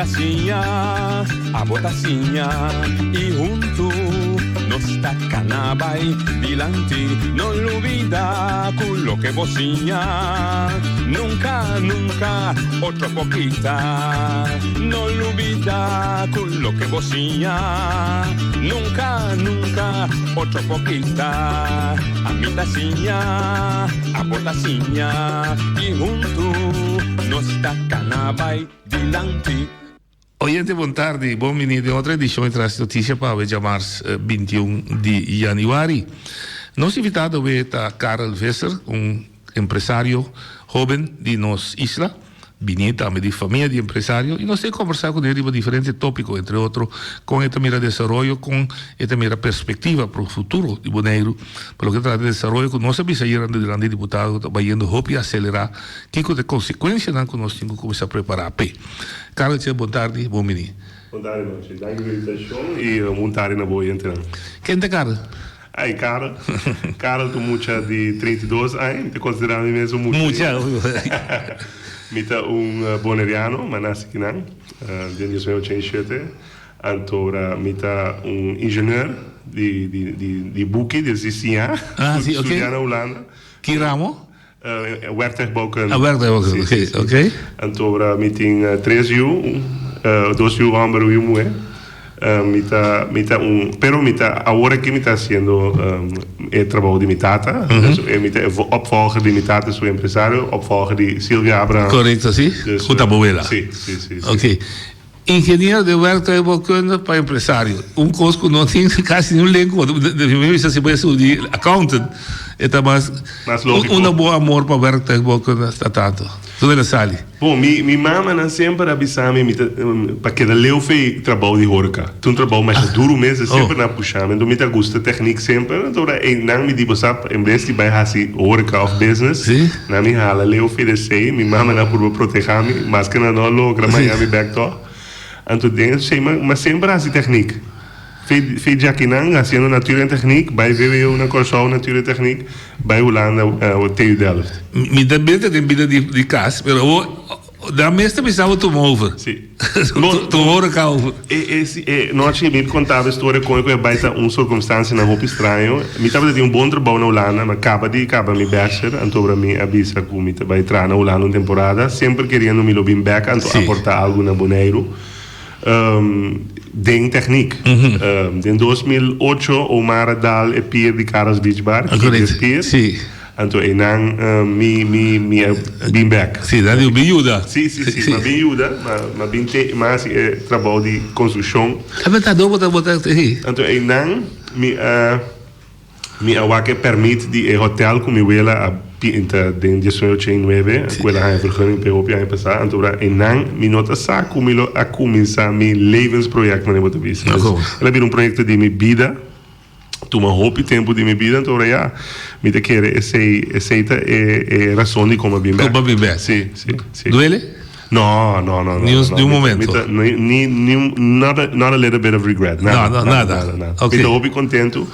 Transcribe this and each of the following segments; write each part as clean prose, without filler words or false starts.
ta siña, abo ta siña y hunto nos ta cana bay dilanti. No lubida cu loke bo siña nunca, nunca otro por kita. No lubida cu loke bo siña nunca, nunca otro por kita. Ami ta siña, abo ta siña y hunto nos ta cana bay dilanti. Oyente bon tardi, bon bini den otro edicion di Tras Noticia pa awe djamars 21 di januari. Nos invitado awe ta Karel Visser, un empresario hoben di nos isla, bini tambe di famia di empresario y nos ta conversa cune riba diferente topico, entre otro con e ta mira desaroyo, con e ta mira perspectiva pa futuro di Boneiru, pa loke ta trata di desaroyo cu nos a bisa ayer dilanti di diputado cu ta bayendo hopi acelera, kico ta e consecuencianan cu nos tin cu cuminsa prepara p'e. Carltje, bon tardi, bon bini. Bon tardi Nochi, danki pa invitacion y bon tardi na bo oyentenan. Ken ta Carl? Ay Carl, Carl ta un mucha di 32 aña, mi ta considera mi mes un mucha. Mucha. Mi ta un boneriano, mi a naci kinan den 1987, antora mi ta un ingenieur di di di buki, di siña, studia na Hulanda. Ki ramo? Werktuigbouwkunde. Ah, werktuigbouwkunde, oké, oké. Anto mi tin tres yu, dos yu hòmber, un yu muhé. Mi ta, mi ta un, pero mi ta, awor aki mi ta hasiendo e trabou di mi tata. Dus mi ta e opvolger di mi tata su empresario, opvolger di Silvia Abraham. Korekto, si. Ku ta bo wela. Si, si, si. Oké. Ingeniero den werktuigbouwkunde pa empresario. Un kos ku no tin kasi niun link ku otro. Mi bisa si bo a studi accountant e ta mas Mas lógiko. Unda bo amor pa werktuigbouwkunde ta tantu? Dónde el a sali? Bon, mi mi mamanan semper a bisa mi mi ta pa keda leu fe trabou di horka. Ta un trabou masha duru mes, e semper nan a pusha mi. Anto mi ta gusta techniek semper. Anto ora einan mi di bo sa en bes di bai hasi horka of business, Nan mi hala leu fe de sei, mi mama nan purba proteha mi, maske nan no a logra maya mi bek tog. Anto den esei mi a semper hasi techniek. Fe fe djakinan hasiendo natuur en techniek, bai vwo na Kòrsou natuur en techniek, bai Hulanda TU Delft. Mi ta bira den bida di kas, pero awor Dan mes ta bisa bo tuma over. Si. Tuma over ka over. E e si e nochi mi kontaba e storia kon ku e bai ta un sirkunstansianan hopi straño. Mi tabata tin un bon trabou na Hulanda, mi a kaba di kaba mi bachelor, anto ora mi a bisa ku mi ta bai traha na Hulanda un temporada, semper keriendo mi lo bin bek anto aporta algu na Boneiru den techniek. Den 2008 Omar a dal e pier di Cara's Beach Bar, Kiki's Pier. Anto einan mi mi mi a bin bek. Si, nan di bin yuda. Si, si, si, m'a bin yuda, m'a bin te, m'a hasi e trabou di konstrukshon. A berdad, bo ta, bo ta, si. Anto einan mi a, mi a wak e permit di e hotel ku mi wela a pinta den diesnuebe ochenta i nuebe, ku el a haña vergunning p'e hopi aña pasá. Anto ora einan mi no ta sa ku mi lo a kuminsá mi levensproject, manera bo ta bisa. El a bira un proyekto di mi bida. Tuma hopi tempu di mi bida, anto ora ya mi ta kere esei, esei ta e e rason di kon a bin bek. Kon a bin bek. Si, si, si. Duele? No, no, no, no. Ni un, ni un momento? Mi ta, ni, ni un, not a, not a little bit of regret. Nada, no, no, nada. Nada, nada. Okay. Mi ta hopi kontentu.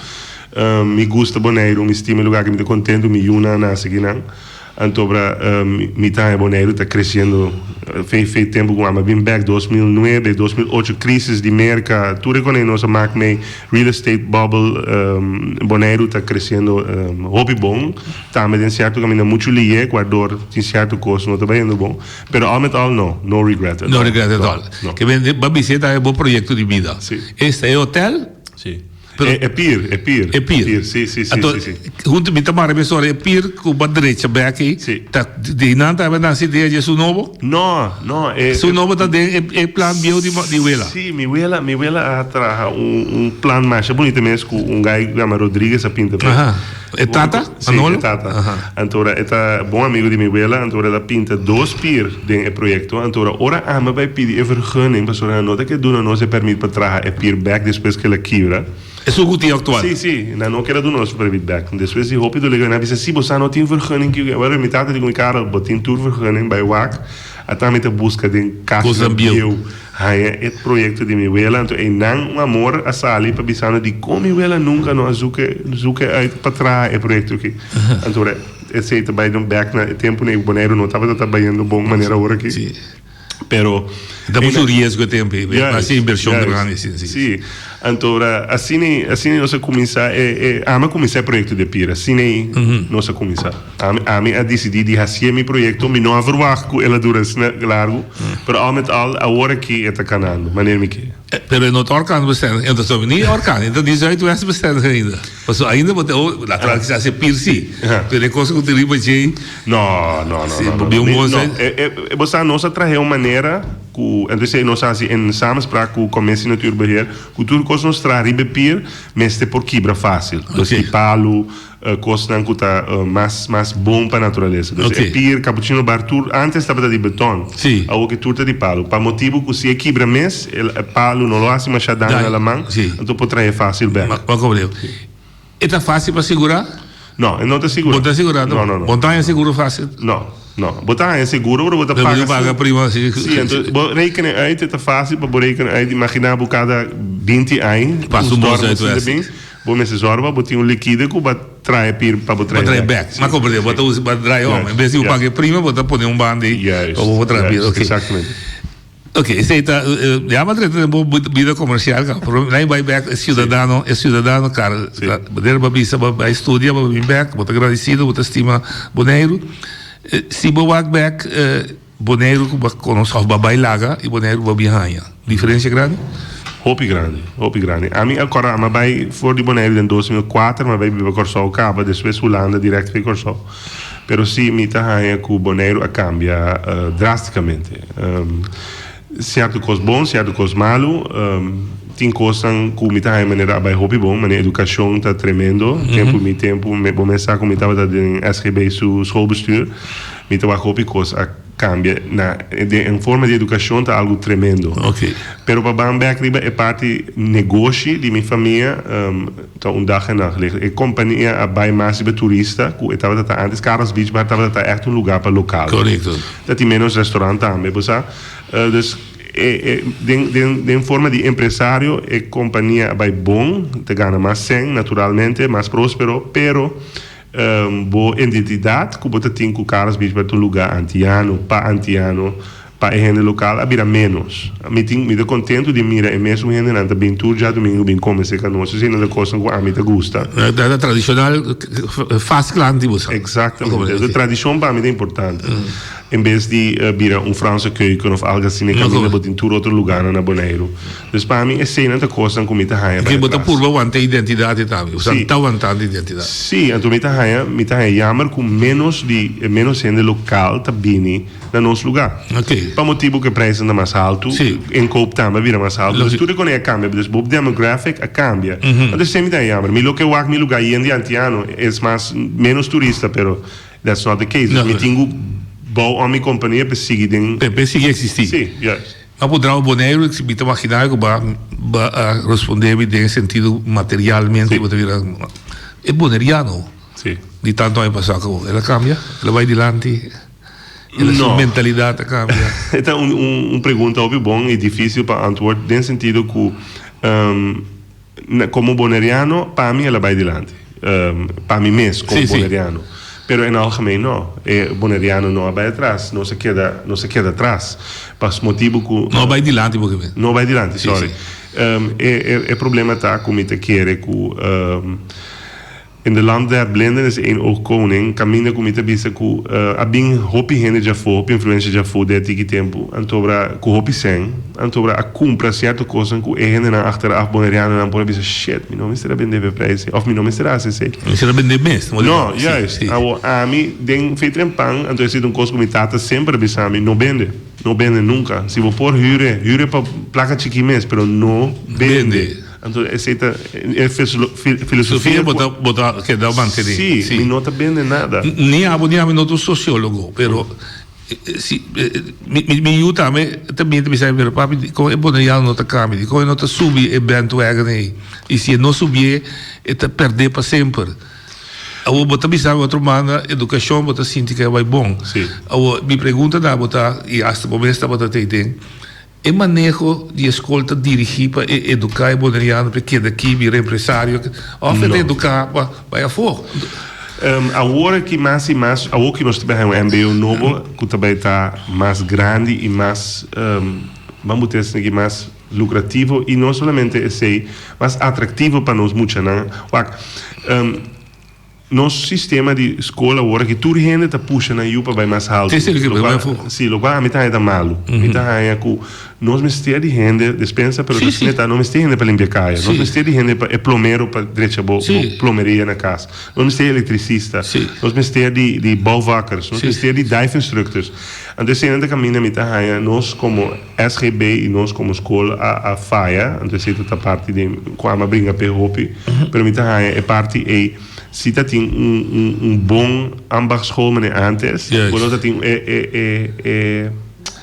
Mi gusta Boneiru, mi stima e lugar aki, mi ta kontentu, mi yunan a nase akinan. Anto bra mi ta haña Boneiru ta creciendo fe fe tempu ku amba bin bek 2009, 2008 crisis di Merka tur e konei nos a mak mei real estate bubble Boneiru ta creciendo hopi bon tambe den cierto kaminda muchu liye kuardor tin cierto kos no ta bayendo bon pero al met al no no regret at all No regret at all no Ke men ba bisita ta bo proyecto di bida Si. Esta e hotel Si. E pier, e pier. E pier. Si, si, si, Anto, si, si. huntu mi ta mara mi sora e pier ku ba drecha bek ei. Si. Ta, di nan ta nasi idea dje su nobo? No, no, e. Su nobo ta den e, e plan bieu di, di wela. Si, mi wela, mi wela a traha un, un plan masha bunita mes ku un guy ku yama Rodriguez a pinta p'e. Aha. E tata? Si, Manolo? e tata. Aha. Anto ora e ta bon amigo di mi wela, anto ora el a pinta dos pier den e proyecto. Anto ora ora ami bai pidi e vergunning, pasobra nan no ta ke duna nos e permit pa traha e pier bek despues ke el a kibra. Esun ku tin aktual? Si, si, nan no kier a duna nos e permit bek. Despues di hopi dolé ku nan a bisa, si bo sa no tin vergunning ki. Wèl, mi tata di ku mi, Karel, bo tin tur vergunning, bai wak. Ata mi ta buska den kasnan bieu. Haña e proyecto di mi wela, anto einan un amor a sali pa bisando dikon mi wela nunca no a zoek zoek uit pa traha e proyecto aki. Anto ora esei ta bai bek na e temponan ei Boneiru no tabata ta bayendo bon manera ora aki. Pero. Ta mucho riesgo e tempo ei, pa hasi inversion grandi asina. Si. Si. Anto ora asina asina nos a cuminsa e e ami a cuminsa e proyecto di Pira asina ei nos a cuminsa. Ami ami a dicidi di hacié mi proyecto mi no a verwagt cu el a dura asina largo pero al met al awor aki e ta canando manera mi ke. Pero e no ta orkan bestendig e no ta ni orkan e ta ni zuidwest bestendig ainda pasobra ainda bo ta oh natural kisas e pir si pero e cosa cu ta riba djei. No, no, no, no, no. No, e, e, bo sa, nos a trahe un manera ku, entonces nos a hasi en samenspraak ku Commissie Natuurbeheer, ku tur kos nos traha riba e pier mester por kibra fácil. Dus ki palu, kosnan ku ta mas, mas bon pa naturalesa. Dus e pier, Cappuccino Bar, tur antes tabata di beton, awor ki tur ta di palu. Pa motibu ku si e kibra mes, e palu no lo hasi masha daño na laman, anto por trahe fácil bèk. E ta fácil pa sigurá? No, e no ta sigurá. Bo ta sigurá? No, no, no. Bo ta haña seguro fácil? No, no. Bo ta haña seguro, pero bo ta paga. Bo paga prima si. Sí, entonces bo rekenen uit, e ta fácil pa bo rekenen uit. Imaginá bo kada binti aña, Pasa un bos uit wes. Bo mester zorg pa bo tin un likide ku bo trae pir pa bo trae bek. Bo trae bek. Ma komprendé, bo ta usa, bo ta draai om. En bes di bo paga e prima, bo ta pone un banda ei pa bo por trae pir. Juist, exactamente. Ok, esei ta, ya bo a trata den bo bida comercial caba, pero nan bai bek e ciudadano, e ciudadano cara, manera bo a bisa bo a bai studia, bo a bin bek, bo ta gradecido, bo ta stima Boneiru. Si bo wak bek Boneiru cu bo a conoce of bo a bai laga y Boneiru cu bo a bin haña, diferencia grandi? Hopi grandi, hopi grandi. Ami a corda, ami a bai for di Boneiru den 2004, mi a bai biba Corsou caba, despues Hulanda direct bai Corsou. Pero si mi ta haña ku Boneiru a kambia drástikamente. Sierto kos bon, sierto kos malu. Tin kosnan ku mi ta haña manera a bai hopi bon, manera edukashon ta tremendo. Tempu mi tempu, bo mes sa ku mi tabata den SGB su schoolbestuur, mi ta wak hopi kos a kambia na den forma di edukashon ta algu tremendo. Pero pa ban bèk riba e parti negoshi di mi famia, Ta un dag en nacht licht. E kompania a bai mas riba turista ku e tabata ta antes. Carlos Beach Bar tabata ta ègt un lugá pa lokal. Korekto. Ta tin ménos restaurant tambe, bo sa. Dus e e den den den forma di empresario e kompania a bai bon, ta gana mas sèn naturalmente, mas próspero, pero bo identidat ku bo ta tin ku Carlos Beach Bar ta un lugá antiano, pa antiano, Pa e hende lokal a bira ménos. Mi tin, mi ta kontentu di mira e mesun hendenan ta bin tur djadumingu bin kome serka nos. Esei nan ta kosnan ku ami ta gusta. Ta tradishonal fast klant di bo sa. Eksaktamente. E tradishon pa mi ta importante. En bes di bira un Franse keuken of algu asina kaminda bo tin tur otro lugánan na Boneiru. Dus pa mi eseinan ta kosnan ku mi ta haña bai Bo ta atras. purba wanta e identidat ei tambe. Bo sa ta wantando e identidat. Sí, anto mi ta haña, mi ta haña jammer ku ménos di, ménos hende lokal ta bini. na nos lugá. Pa motibu ku e prijsnan ta mas haltu, inkoop tambe a bira mas haltu. Dus tur e kone a kambia. Dus bo demographic a kambia. Anto esei mi ta jammer. Mi lo ke wak mi lugá yen di antiano, es mas ménos turista, pero that's not the case. Dus mi tin ku bou on mi kompania pa e sigui den. Pa e sigui eksistí. Sí, juist. Ma por drama Boneiru, mi ta maginá ku bo a respondé mi den e sentido materialmente bo ta bira e boneriano di tantu aña pasá. El a kambia? El a bai dilanti? El su mentalidad a cambia? E ta un pregunta hopi bon y dificil pa antwoord den sentido cu como Boneriano pa mi el a bay dilanti. Pa mi mes como Boneriano. Pero en algemeen no. E Boneriano no a bay atras. Nos a keda nos a keda atras. Pa motibo cu. No a bay dilanti bo ke men. No a bay dilanti, sorry. E problema ta cu mi ta kere cu. In de land der blinden is één oog koning, kaminda ku mi ta bisa ku a bin hopi hende djafó, hopi influensia djafó den e tiki tempu, antobra ku hopi sèn, antobra a kumpra sierto kosnan ku e hendenan achteraf bonerianonan por a bisa, shit, mi no mester a bende p'e prijs ei, òf mi no mester a hasi esei. Mi mester a bende mes. No, juist. Awor ami den fe trempan, anto esei ta un kos ku mi tata semper a bisa mi, no bende, no bende nunka. Si bo por hür e, hür e pa plaka chiki mes, pero no bende. Anto esei ta e filosofia ku. Bo ta keda mantene. Si, mi no ta bende nada. Ni abo ni ami no ta un sosiologo, pero si mi yu tambe ta bini ta bisa mi, pero papi dikon e boneriano no ta kambia, dikon e no ta subi e bandwagon ei, i si e no subié e ta pèrdè pa semper. Awor bo ta bisa mi otro banda edukashon bo ta sinti ku a bai bon. Awor mi pregunta na bo ta, i asta bo mes tabata ta ei den. E maneho di e skol ta dirigí pa e eduká e boneriano pa e keda aki bira empresario òf e ta eduká pa bai afó? Awor aki mas i mas, awor ki nos ta bai haña un mbo nobo ku ta bai ta mas grandi i mas, ban bo ta esaki mas lukrativo i no solamente esei, mas atraktivo pa nos muchanan. Wak, nos sistema di skol awor aki tur hende ta pusha nan yu pa bai mas haltu. Si, lokual ami ta haña ta malu. Mi ta haña ku nos mester di hende, despensa, pero ta asina ta, nos mester hende pa limpia kaya, nos mester di hende pa e plomero pa drecha bo plomeria na kas, nos mester di elektrisista, nos mester di bouwvakkers, nos mester di dive instructors. Anto eseinan ta kaminda mi ta haña nos komo SGB i nos komo skol a faya, anto esei ta ta parti den ku ami a bringa p'e hopi, pero mi ta haña e parti ei si ta tin un un un bon ambachtsschool manera antes, bo lo ta tin e e e e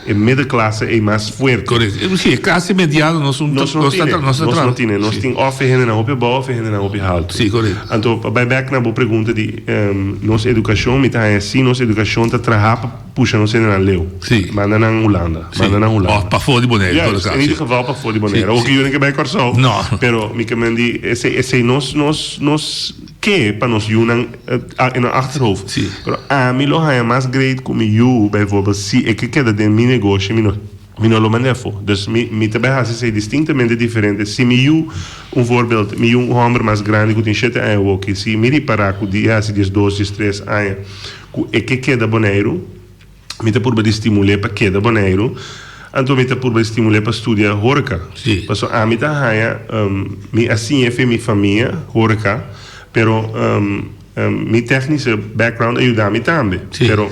e middenklasse ei mas fuerte. Korekto. Si, e klase mediano nos un nos no tine, nos no tine. Nos tin òf e hendenan hopi abou òf e hendenan hopi haltu. Si, korekto. Anto pa bai bèk na bo pregunta di nos edukashon, mi ta haña si nos edukashon ta traha pa pusha nos hendenan leu. Si. Manda nan Hulanda. Si. Manda nan Hulanda. Òf pafó di Boneiru, en todo kaso. En ieder geval pafó di Boneiru. Awor ku yu no ke bai Kòrsou. No. Pero mi ke men di esei esei nos nos nos ke pa nos yunan in nan achterhoofd. Si. Pero ami lo haña mas great ku mi yu bijvoorbeeld si e ke keda den mi negoshi mi no mi no lo mand'é afó. Dus mi mi ta bai hasi esei distintamente diferente. Si mi yu un voorbeeld mi yu un hòmber mas grandi ku tin shete aña awoki si mi ripará ku di e hasi diesdos diestres aña ku e ke keda Boneiru, mi ta purba di stimul'é pa keda Boneiru, anto mi ta purba di stimul'é pa studia horeca. Sí. Pasobra ami ta haña, mi a siña fe mi famia horeca, pero mi technische background a yuda mi tambe. Sí. Pero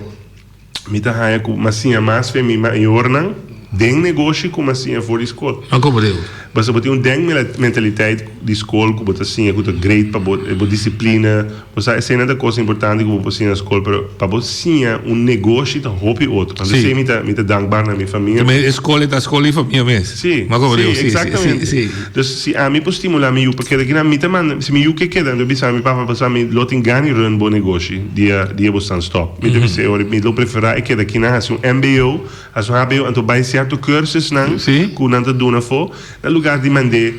mi ta haña ku mi a siña mas fe mi mayornan den negoshi ku mi a siña for di skol. A komprende. Pasobra bo tin un denkmentaliteit di skol ku bo ta siña ku ta great pa bo, bo disiplina. Bo sa esei nan ta kos importante ku bo por siña na skol, pero pa bo siña un negoshi ta hopi otro. Anto esei mi ta mi ta dankbaar na mi famia. Te e skol e ta skol di famia mes. Si, si, eksaktamente. Si, si. Dus si ami por stimulá mi yu pa keda kinan, mi ta manda, si mi yu ke keda, mi ta bisa mi papa, pasobra mi lo tin gana di run bo negoshi dia dia bo stan stòp. Mi ta bisa e ora mi lo preferá e keda kinan hasi un mbo, hasi un hbo, anto bai sierto cursusnan ku nan ta duna afó, na lugar di mand'é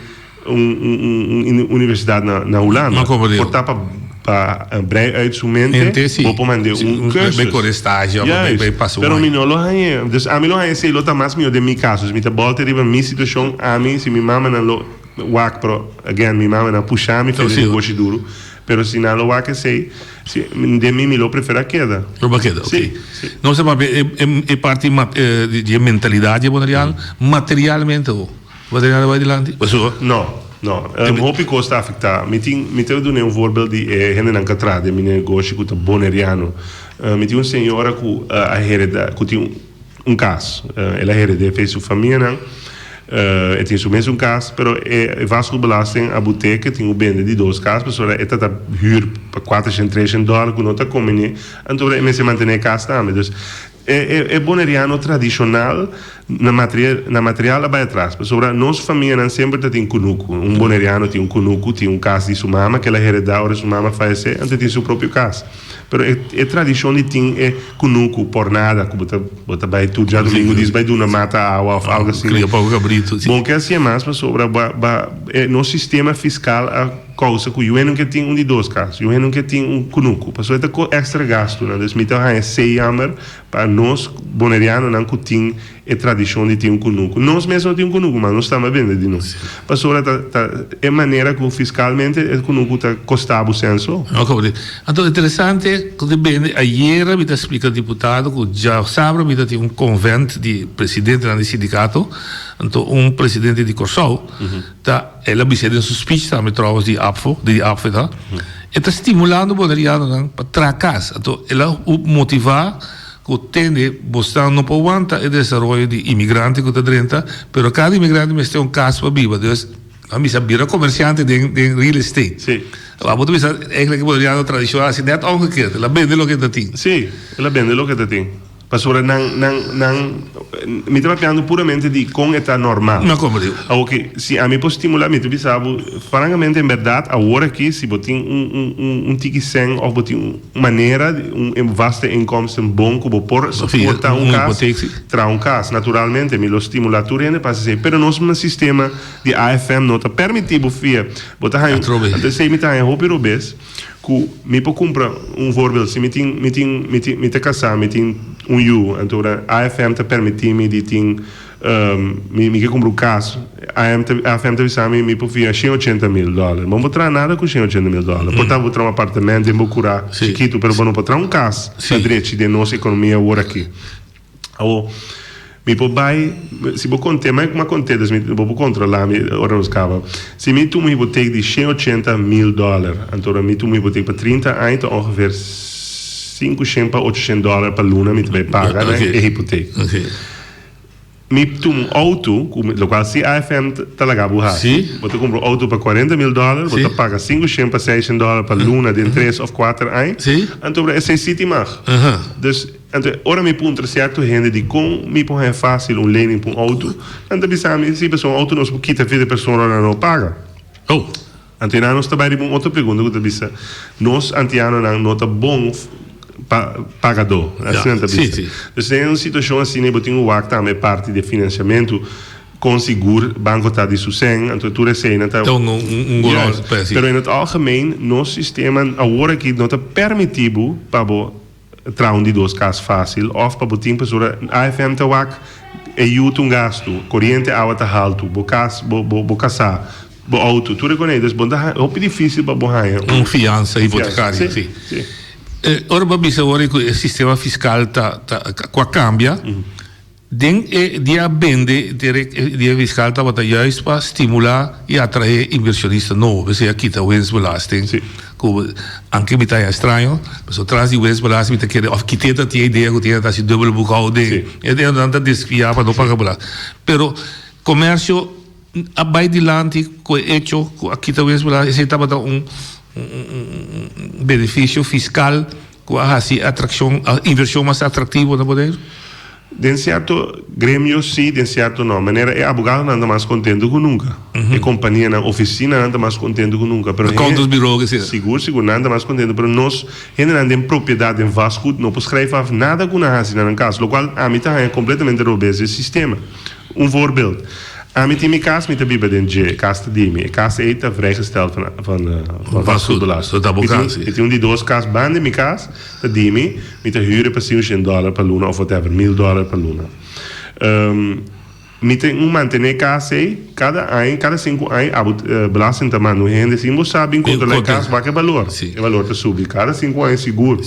un universidad na Hulanda. Por ta pa pa brei uit su mente, bo por mand'é un cursus. Bai kore stage of bai pasa un Pero mi no lo hañ'é. Dus ami lo hañ'é si lo ta mas mihó den mi caso. Si mi ta bolta riba mi situacion, ami, si mi mamanan lo wak, pero again mi mamanan pusha mi fe den negoshi duru. Pero si nan lo wak esei, si, den mi mi lo prefera keda. Lo ba keda, ok. Si, si. Nos ta papia e parti di e mentalidad di e boneriano, materialmente ho. Bo ta gana bai dilanti? Pasobra. No, no. Hopi kos ta afektá. Mi tin, mi ta duna un voorbeeld di e hendenan ku a traha den mi negoshi ku ta boneriano. Mi tin un señora ku a hereda, ku tin un kas. El a hered'é fe su famianan. E tin su mes un kas, pero e vastgoedbelasting a but'é ku e tin ku bende di dos kas pasobra e ta ta hür pa kuatershen, treshen dòler ku no ta kombiní. Anto e mester mantené e kas tambe. Dus E boneriano tradishonal na na material a bai atras pasobra nos famianan semper ta tin kunuku. Un boneriano tin un kunuku, tin un kas di su mama ku el a heredá ora su mama fayesé, anto e tin su propio kas. Pero e e tradishon di tin e kunuku por nada ku bo ta bo ta bai tur djadumingu dis bai duna mata awa òf algu asina. Kria poko kabritu, si. Bon ke hasié mas pasobra ba ba e nos sistema fiskal a. Kousa ku yu hende ke tin un di dos kas, yu hende ke tin un kunuku, pasobra e ta ko èkstra gastunan. Dus mi ta haña esei yammer pa nos bonerianonan ku tin e tradishon di tin un kunuku. Nos mes no tin un kunuku, mas nos tambe a bende di nos. Pasobra ta ta e manera ku fiskalmente e kunuku ta kosta bo senso. Oke, anto interesante ku ta bende, ayera mi ta splika diputado ku djasabra mi ta tin un konvent di presidentenan di sindikato, anto un presidente di Kòrsou ta. El a bis'é den su speech tambe trouwens di APFO, di APFO ta, e ta stimulando bonerianonan pa traha cas. Anto el a motiva cu tende bosnan no por wanta e desaroyo di imigrante cu ta drenta, pero cada imigrante mester un cas pa biba. Dus a bisa bira comerciante den den real estate. Sí. Abo ta bisa eigenlijk e boneriano tradicional a haci net omgekeerd, el a bende loke e ta tin. Sí, el a bende loke e ta tin. Pasobra nan, nan, nan, mi ta papiando puramente di kon e ta normal. Mi a komprendé. Awoke, si ami por stimulá, mi ta bisa bo, frankamente, en bèrdat, awor aki, si bo tin un, un, un, un tiki sèn òf bo tin un manera, un vaste inkomsten bon ku bo por soportá un kas, traha un kas. Naturalmente, mi lo stimulá tur hende pa hasi esei. Pero nos sistema di AFM no ta permití bo fia. Bo ta haña, anto esei mi ta haña hopi robes. Ku mi por kumpra un voorbeeld si mi tin mi tin mi tin mi ta kasá mi tin un yu anto ora AFM ta permití mi di tin mi mi ke kumpra un kas AM ta AFM ta bisa mi mi por fia shen ochenta mil dòler bo no por traha nada ku shen ochenta mil dòler por ta bo traha un apartamento den bo kurá chikitu pero bo no por traha un kas na drechi den nos ekonomia awor aki. Awor, mi por bai, si bo kont'é, mi a kont'é, dus mi, bo por kontrolá mi ora nos kaba. Si mi tuma un hipotek di 180 mil dòler, anto ora mi tuma un hipotek pa 30 aña ta ongeveer 500 pa 800 dòler pa luna mi ta bai paga na e hipotek. Mi tuma un outo, ku lokual si AFM ta laga bo hasi, bo ta kumpra un outo pa 40 mil dòler, bo ta paga 500 pa 600 dòler pa luna den tres òf kuater aña, anto ora esei sí tin mag. Dus. Anto ora mi puntra sierto hende dikon mi por haña fásil un lening pa un outo, nan ta bisa mi, sí, pasobra un outo nos por kita fe di persona ora nan no paga. Oh. Anto einan nos ta bai riba un otro pregunta ku ta bisa, nos antianonan no ta bon pa pagadó, asina nan ta bisa. Sí, sí. Dus den un situashon asina bo tin ku wak tambe e parti di finansiamentu, kon sigur banko ta di su sèn, anto tur eseinan ta. Ta un un ròl, Juist. Pero in het algemeen, nos sistema awor aki no ta permití bo pa bo. Traha un di dos kas fásil òf pa bo tin pasobra AFM ta wak e yu ta un gastu, koriente awa ta haltu, bo kas, bo bo bo kasá, bo outo, tur e konei. Dus bo ta hopi difísil pa bo haña un fiansa hipotekario. Sí, sí. Ora bo a bisa awor ku e sistema fiskal ta ta ku a kambia. Den e dia bende e dia fiscal tabata juist pa stimula y atrae inversionista nobo, p'esey a kita winstbelasting, cu anke mi ta haña extraño, pasobra tras di winstbelasting mi ta kere of kit'e ta tin e idea cu tin ta haci dubbele boekhouding, e nan ta desvia pa no paga belasting. Pero comercio a bay dilanti cu e hecho cu a kita winstbelasting, esey tabata un beneficio fiscal cu a haci atraccion, inversion mas atractivo na Boneiru? Den sierto gremio sí, den sierto no. Manera e abogadonan ta mas contento cu nunca. E companianan, oficinanan ta mas contento cu nunca. Pero Accountantsbureau ke sea. Sigur, sigur, nan ta mas contento. Pero nos hendenan den propiedad, den vastgoed, no por schrijf af nada cu nan haci na nan cas. Locual ami ta haña completamente robes e sistema. Un voorbeeld. Ami tin mi cas, mi ta biba den dje. E cas ta di mi. E cas ey ta vrijgesteld van, van, van vastgoedbelasting. So ta bo cas, sí. Mi tin un di dos cas banda di mi cas. Ta di mi, mi ta hür e pa sinshen dòler pa luna òf whatever, mil dòler pa luna. Mi tin un mantené kas ei, kada aña, kada sinku aña abo belasting ta manda un hende sin bo sa bin kontrolá e kas wak e balor. E balor ta subi kada sinku aña sigur.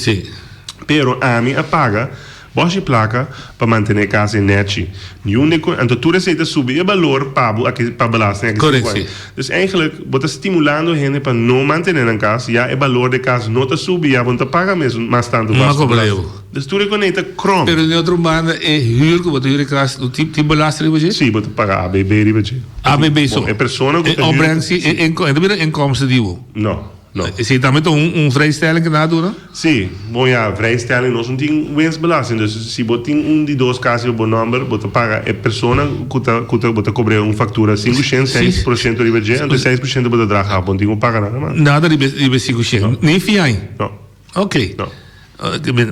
Pero ami a paga Bòshi plaka pa mantené kas ei nèchi. Niun di ku, anto tur esei ta subi e balor pa bo aki pa belasting aki Correct, si. Dus eigenlijk bo ta stimulando hende pa no mantené nan kas, ya e balor di e kas no ta subi, ya bo no ta paga mes mas tantu No a kobra belasting. yo. Dus tur e konei ta krom. Pero di otro banda e huur ku bo ta huur e kas no tin tin belasting riba dje? Si, bo ta paga ABB riba dje. ABB so. Bon, e persona ku E ta huur. opbrengst si, e inko, e ta bira inkomsten di bo? No. No. Esei tambe ta un un vrijstelling ku nan a duna? Sí, bon ya, vrijstelling nos no tin winstbelasting, dus si bo tin un di dos kas riba bo nòmber, bo ta paga e persona ku ta ku ta bo ta kobr'é un faktura 5 shen, 6% riba dje, anto e 6% bo ta draga af, bo no tin ku paga nada mas. Nada riba riba e 5 shen, No. ni fiain? No. Oké. No.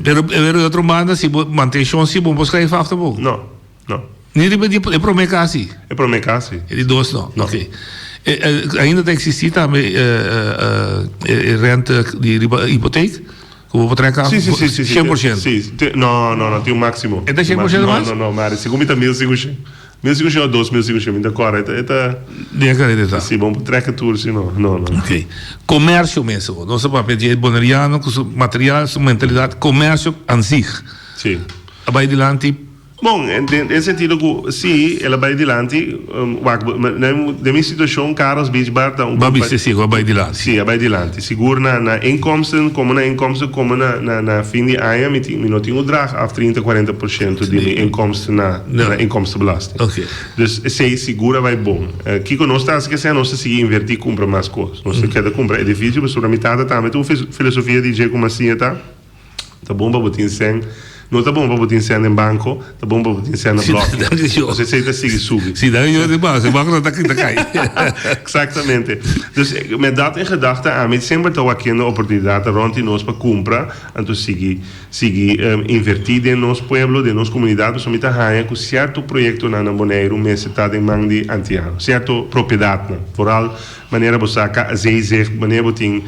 Pero pero di otro banda si bo mantenshon si bo no por skrijf af tampoko? No. No. Ni riba di e prome kas si? E prome kas si. E di dos no? No. Ok. E, e, ainda ta existi tambe e, e, e rente di riba hipoteek? Ku bo por trek af? Si, si, si, si. 100%? Si. Te, no, no, no, tin un maximo. E ta 100% mas? No, no, no, maar segun mi ta 1500. 1500 o 2500, mi ta kòrda. E ta, e ta. Den e kareda ta. Si, bo por trek e tur si no, no, no. Ok. Komersio mes awor. Nos a papia di e boneriano ku su material, su mentalidat. Komersio an zich. Si. A bai dilanti. Bon, den e sentido ku si el a bai dilanti, wak, den mi situashon Carlos Beach Bar ta un Bo a bisa si ku a bai dilanti. Si, a bai dilanti. Sigur na na inkomsten, komo na inkomsten komo na na na fin di aña mi tin mi no tin ku draag af trinta, kuarenta por shento di mi inkomsten na na inkomstenbelasting. Oké. Dus esei sigur a bai bon. Kiko nos ta hasi kese nos ta sigui invertí kumpra mas kos. Nos ta keda kumpra edifisio pasobra mi tata tambe tin un filosofia di dje ku masiña ta. Ta bon pa bo tin sèn. No ta bon pa bo tin sèn den banko, ta bon pa bo tin sèn na blòki. Pasobra esei ta sigui subi. Si, danki Dios den banko, si banko no ta ta kai. Exactamente. Dus met dat in gedachte ami semper ta wakiendo oportunidatnan rònt di nos pa kumpra, anto sigui sigui invertí den nos pueblo, den nos komunidat, pasobra mi ta haña ku sierto proyektonan na Boneiru mester ta den man di antiano, sierto propiedatnan, vooral manera bo sa ka Zeezicht, manera bo tin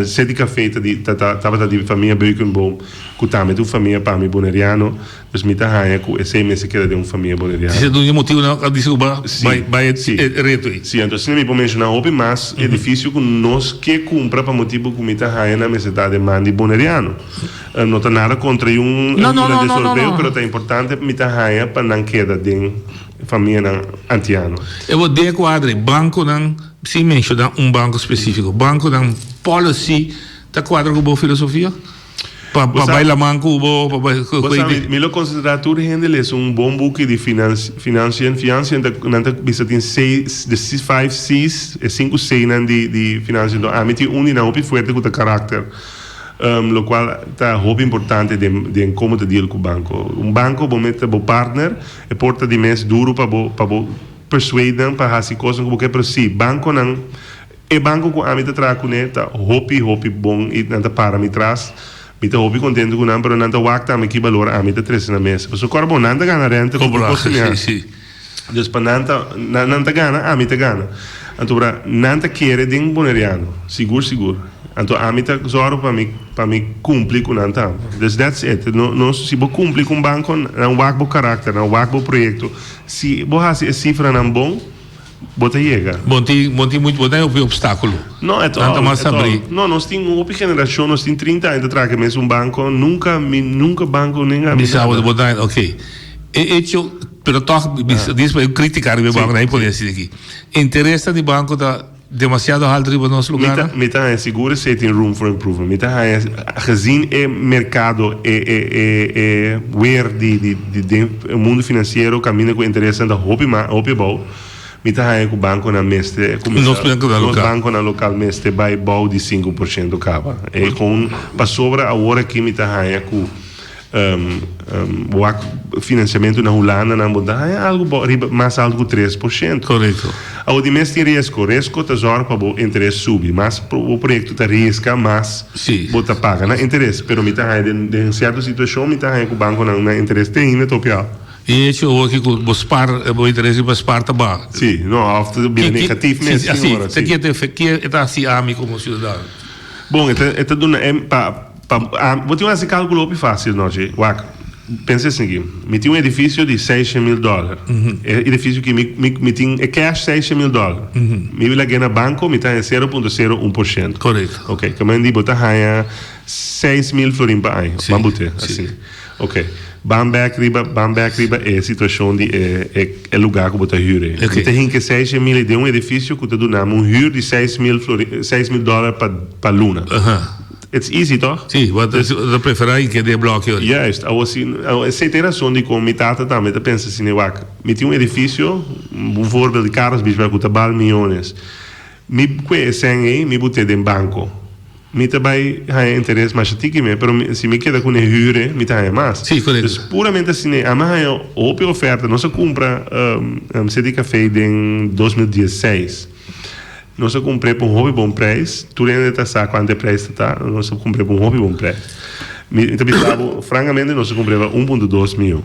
City Café ta di ta tabata di famia Beukenboom ku tambe ta un famia pa mi boneriano, dus mi ta haña ku esei mester keda den un famia boneriano. Si ta un di e motibunan ku a disi ku bo bai bai e reto ei. Si, anto asina mi por menshoná hopi mas edifisio ku nos ke kumpra pa motibu ku mi ta haña nan mester ta den man di boneriano. No ta nada kontra i un hulandes europeo pero ta importante mi ta haña pa nan keda den famianan antiano. E bo den e kuadra ei bankonan. Sin menshoná un banko spesífiko, bankonan policy ta kuadra ku bo filosofia? Pa pa bai laman ku bo, pa bai ku Bo sa, mi lo konsiderá tur hende lesa un bon buki di finans, financiën, financiën ta, nan ta bisa tin seis, de five C's, e sinku C'nan di di financiën. Enton ami tin un di nan hopi fuerte ku ta karakter, lokual ta hopi importante den den komo ta deal ku banko. Un banko bo mester bo partner, e por ta di mes duru pa bo pa bo. Persuade nan pa hasi kosnan ku bo ke, pero si bankonan, e banko ku ami ta traha kuné ta hopi hopi bon i nan ta para mi tras, mi ta hopi kontentu ku nan, pero nan ta wak tambe ki balor ami ta trese na mesa. Pasobra kòrda bon, nan ta gana rente ku tur kos ku mi hasi. Dus pa nan ta, nan ta gana, ami ta gana. Anto ora nan ta kere den Boneriano, sigur sigur. Anto ami ta zòrg pa mi pa mi kumpli ku nan tambe. Dus that's it. No no si bo kumpli ku un banko, nan wak bo karakter, nan wak bo proyekto. Si bo hasi e sifranan bon, bo ta yega. Bo tin, bo tin mucho, bo ta hopi obstáculo. No, at Nan ta all, mas at all. abrí. No, nos tin un hopi generashon, nos tin trinta aña ta traha ku e mesun banko, nunka mi, nunka banko nenga mi Bisa bo, nada. bo ta, ok. E hecho, pero tòg, bisa, Aha. dis pa e kritika riba e Sí, banko, nan e pone sí. asina aki. Interesnan di banko ta. Demasiado haltu riba nos Mi ta, lugarnan? mi ta haña sigur esei tin room for improvement. Mi ta haña, gezien e merkado, e, e, e, e weer di, di, di den e mundu finansiero kaminda ku interesnan ta hopi ma, hopi abou, mi ta haña ku bankonan mester kuminsá, Nos bankonan nos lokal. bankonan lokal mester bai bou di 5% kaba. E kon, pasobra awor aki mi ta haña ku. Wak financiamento na Hulanda nan bo ta haña algo bo riba mas alto ku 3%. Korekto. Awor di mes tin riesgo. Riesgo ta zòrg pa bo interes subi. Mas bo proyekto ta riesga mas Sí. bo ta paga na interes. Pero mi ta haña den den sierto situashon mi ta haña ku bankonan nan interes te ainda ta hopi alto. E hecho awor ki ku bo spar bo interes riba spar ta baha. Sí, no òf ta bira negatief mes Sí, tin así. ora, Ta sí. ke ta ke e ta hasi ami komo siudadano? Bon e ta e ta duna e pa. Pa ami, bo tin un hasi kalkulo hopi fásil nochi. Wak, pensa esaki, mi tin un edifisio di seishen mil dòler. E edifisio ki mi, mi, mi tin e cash seishen mil dòler. Mi lag'é na banko, mi ta haña sero punto sero un por shento. Korekto. Oké, ke men di bo ta haña 6000 florin pa aña. Sí, Ban bute, sí. asina. Oké, ban bèk riba, ban bèk riba e situashon di e, e, e lugá ku bo ta hür ei. Oké. Mi ta hinka e 6000 ei den un edifisio ku ta duna mi un hür di 6000 florin, 6000 dòler pa, pa luna. Aha. It's easy, toch? Sí, bo ta prefera i kende e bloki ori. Juist, awor si, awor esei ta e rason dikon mi tata tambe ta pensa asina, wak, mi tin un edifisio, un voorbeeld di Carlos Beach ku ta bal miyones, mi kue e sèn ei, mi but'é den banko, mi ta bai haña interes masha tiki me, pero mi, si mi keda kuné hür e, mi ta haña mas. Sí, korekto. Dus puramente asina ei, ami a haña hopi oferta, nos a kumpra City Café den 2016. Nos a kumpr'é pa un hopi bon preis. Tur hende ta sa kuantu e preis ta ta. Nos a kumpr'é pa un hopi bon preis. Mi ta bisa bo, frankamente nos a kumpr'é pa un punto dos mion.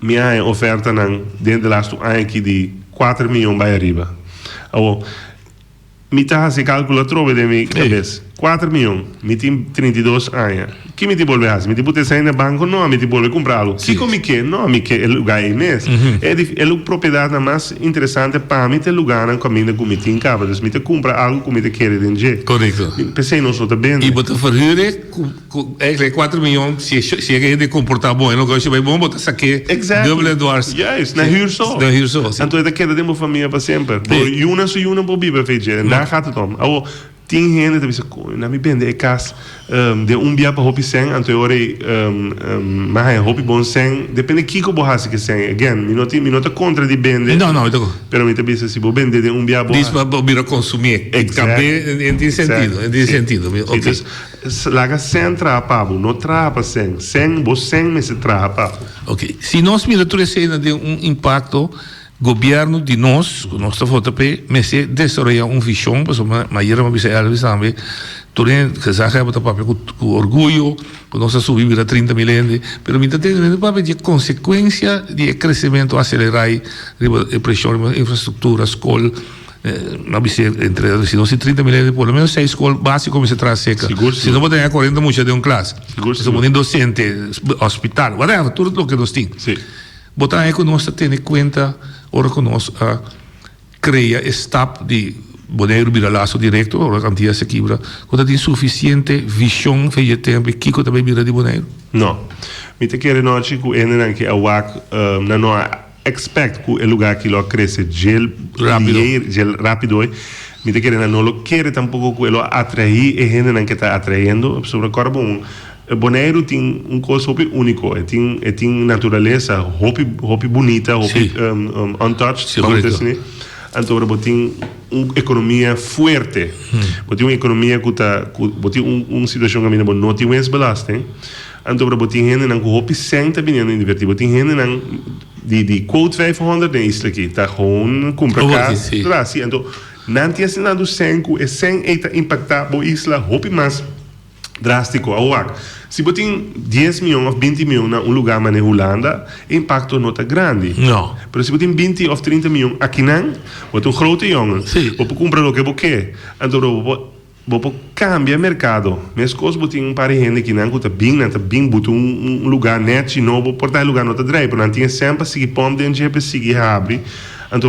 Mi a haña ofertanan den de lastu aña aki di kuater mion bai ariba. Awor, mi ta hasi e kalkulo atrobe den mi kabes. Kuater mion, mi tin 32 aña. Ki mi tin bolbe hasi? Mi tin put esei na banko? No, mi tin bolbe kumpra algu. Kiko mi ke? No, mi ke e lugá ei mes. E edif e lu propiedatnan mas interesante pa mi ta e lugánan kaminda ku mi tin kaba. Dus mi ta kumpra algu ku mi ta kere den dje. Korekto. P'esei nos no ta bende. I bo ta verhuur e ku ku eigenlijk e kuater mion si e si e hende komportá bon e negoshi bai bon bo ta sak'é Exactly. dubbel en dwars. Juist, na huur so. Na huur so, si. Anto e ta keda den bo famia pa semper. Bo yunan su yunan por biba fe dje. En daar gaat het om. Awor. Tin hende ta bisa, Koño, nan mi bende e kas den un bia pa hopi sèn, anto e ora ei mi a haña hopi bon sèn. Depende kiko bo hasi ku e sèn. Again, mi no tin, mi no ta kontra di bende. No, no, mi ta. Pero mi ta bisa si bo bende den un bia bo. Dis pa bo bira konsumí. Exactly. E tin sentido, e tin sentido. Si, dus laga sèn traha pa bo, no traha pa sèn. Sèn, bo sèn mester traha pa bo. Ok, si nos mira tur esei den un impakto. Gobierno di nos, cu nos ta vota p'e, mester desaroya un vision, pasobra ayera mi a bisa Elvis tambe, tur hende, gezaghebber ta papia cu orguyo, cu nos a subi bira 30 mil hende, pero mi ta tende mi ta papia di e consecuencia di e crecemento acelera y riba e presion riba infrastructura, scol, mi a bisa entre si nos tin 30 mil hende por lo menos seis scol basico mester traha seca, si no bo ta haya 40 mucha den un klas, pasobra bo tin docente, hospital, whatever, tur loke nos tin. Bo ta haña ku nos ta tene kuenta ora ku nos a krea e stap di Boneiru bira laso direkto, ora ku Antias a kibra, ku ta tin sufisiente vishon fe dje tempu i kiko ta bai bira di Boneiru? No. Mi ta kere nochi ku hendenan ke a wak nan no a expect ku e lugar aki lo a krese djel Rápido. djel rápido. Mi ta kere nan no lo kere tampoko ku e lo a atraí e hendenan ke ta atrayendo, pasobra kòrda bon Boneiru tin un kos hopi úniko, e tin e tin naturalesa hopi hopi bunita, hopi untouched, Sí, vamos korekto. decir. Anto ora bo tin un ekonomia fuerte, bo tin un ekonomia ku ta ku bo tin un un situashon kaminda bo no tin winstbelasting, anto ora bo tin hendenan ku hopi sèn ta biniendo invertí, bo tin hendenan di di quote 500 den isla aki ta gewoon kumpra Awor ki, kas, sí. tra sí, anto nan tin asina tantu sèn ku e sèn ei ta impaktá bo isla hopi mas. Drástiko. Awor wak, si bo tin dies mion òf binti mion na un lugá manera Hulanda, e impakto no ta grandi. No. Pero si bo tin binti òf trinta mion akinan, bo ta un grote yongen. Sí. Bo por kumpra loke bo ke. Anto bo por bo por kambia merkado. Meskos bo tin un par di hende akinan ku ta bin, nan ta bin buta un un lugá nèchi nobo, por ta e lugá no ta drei, pero nan tin e sèn pa sigui pòmp den dje pa e sigui habri. Anto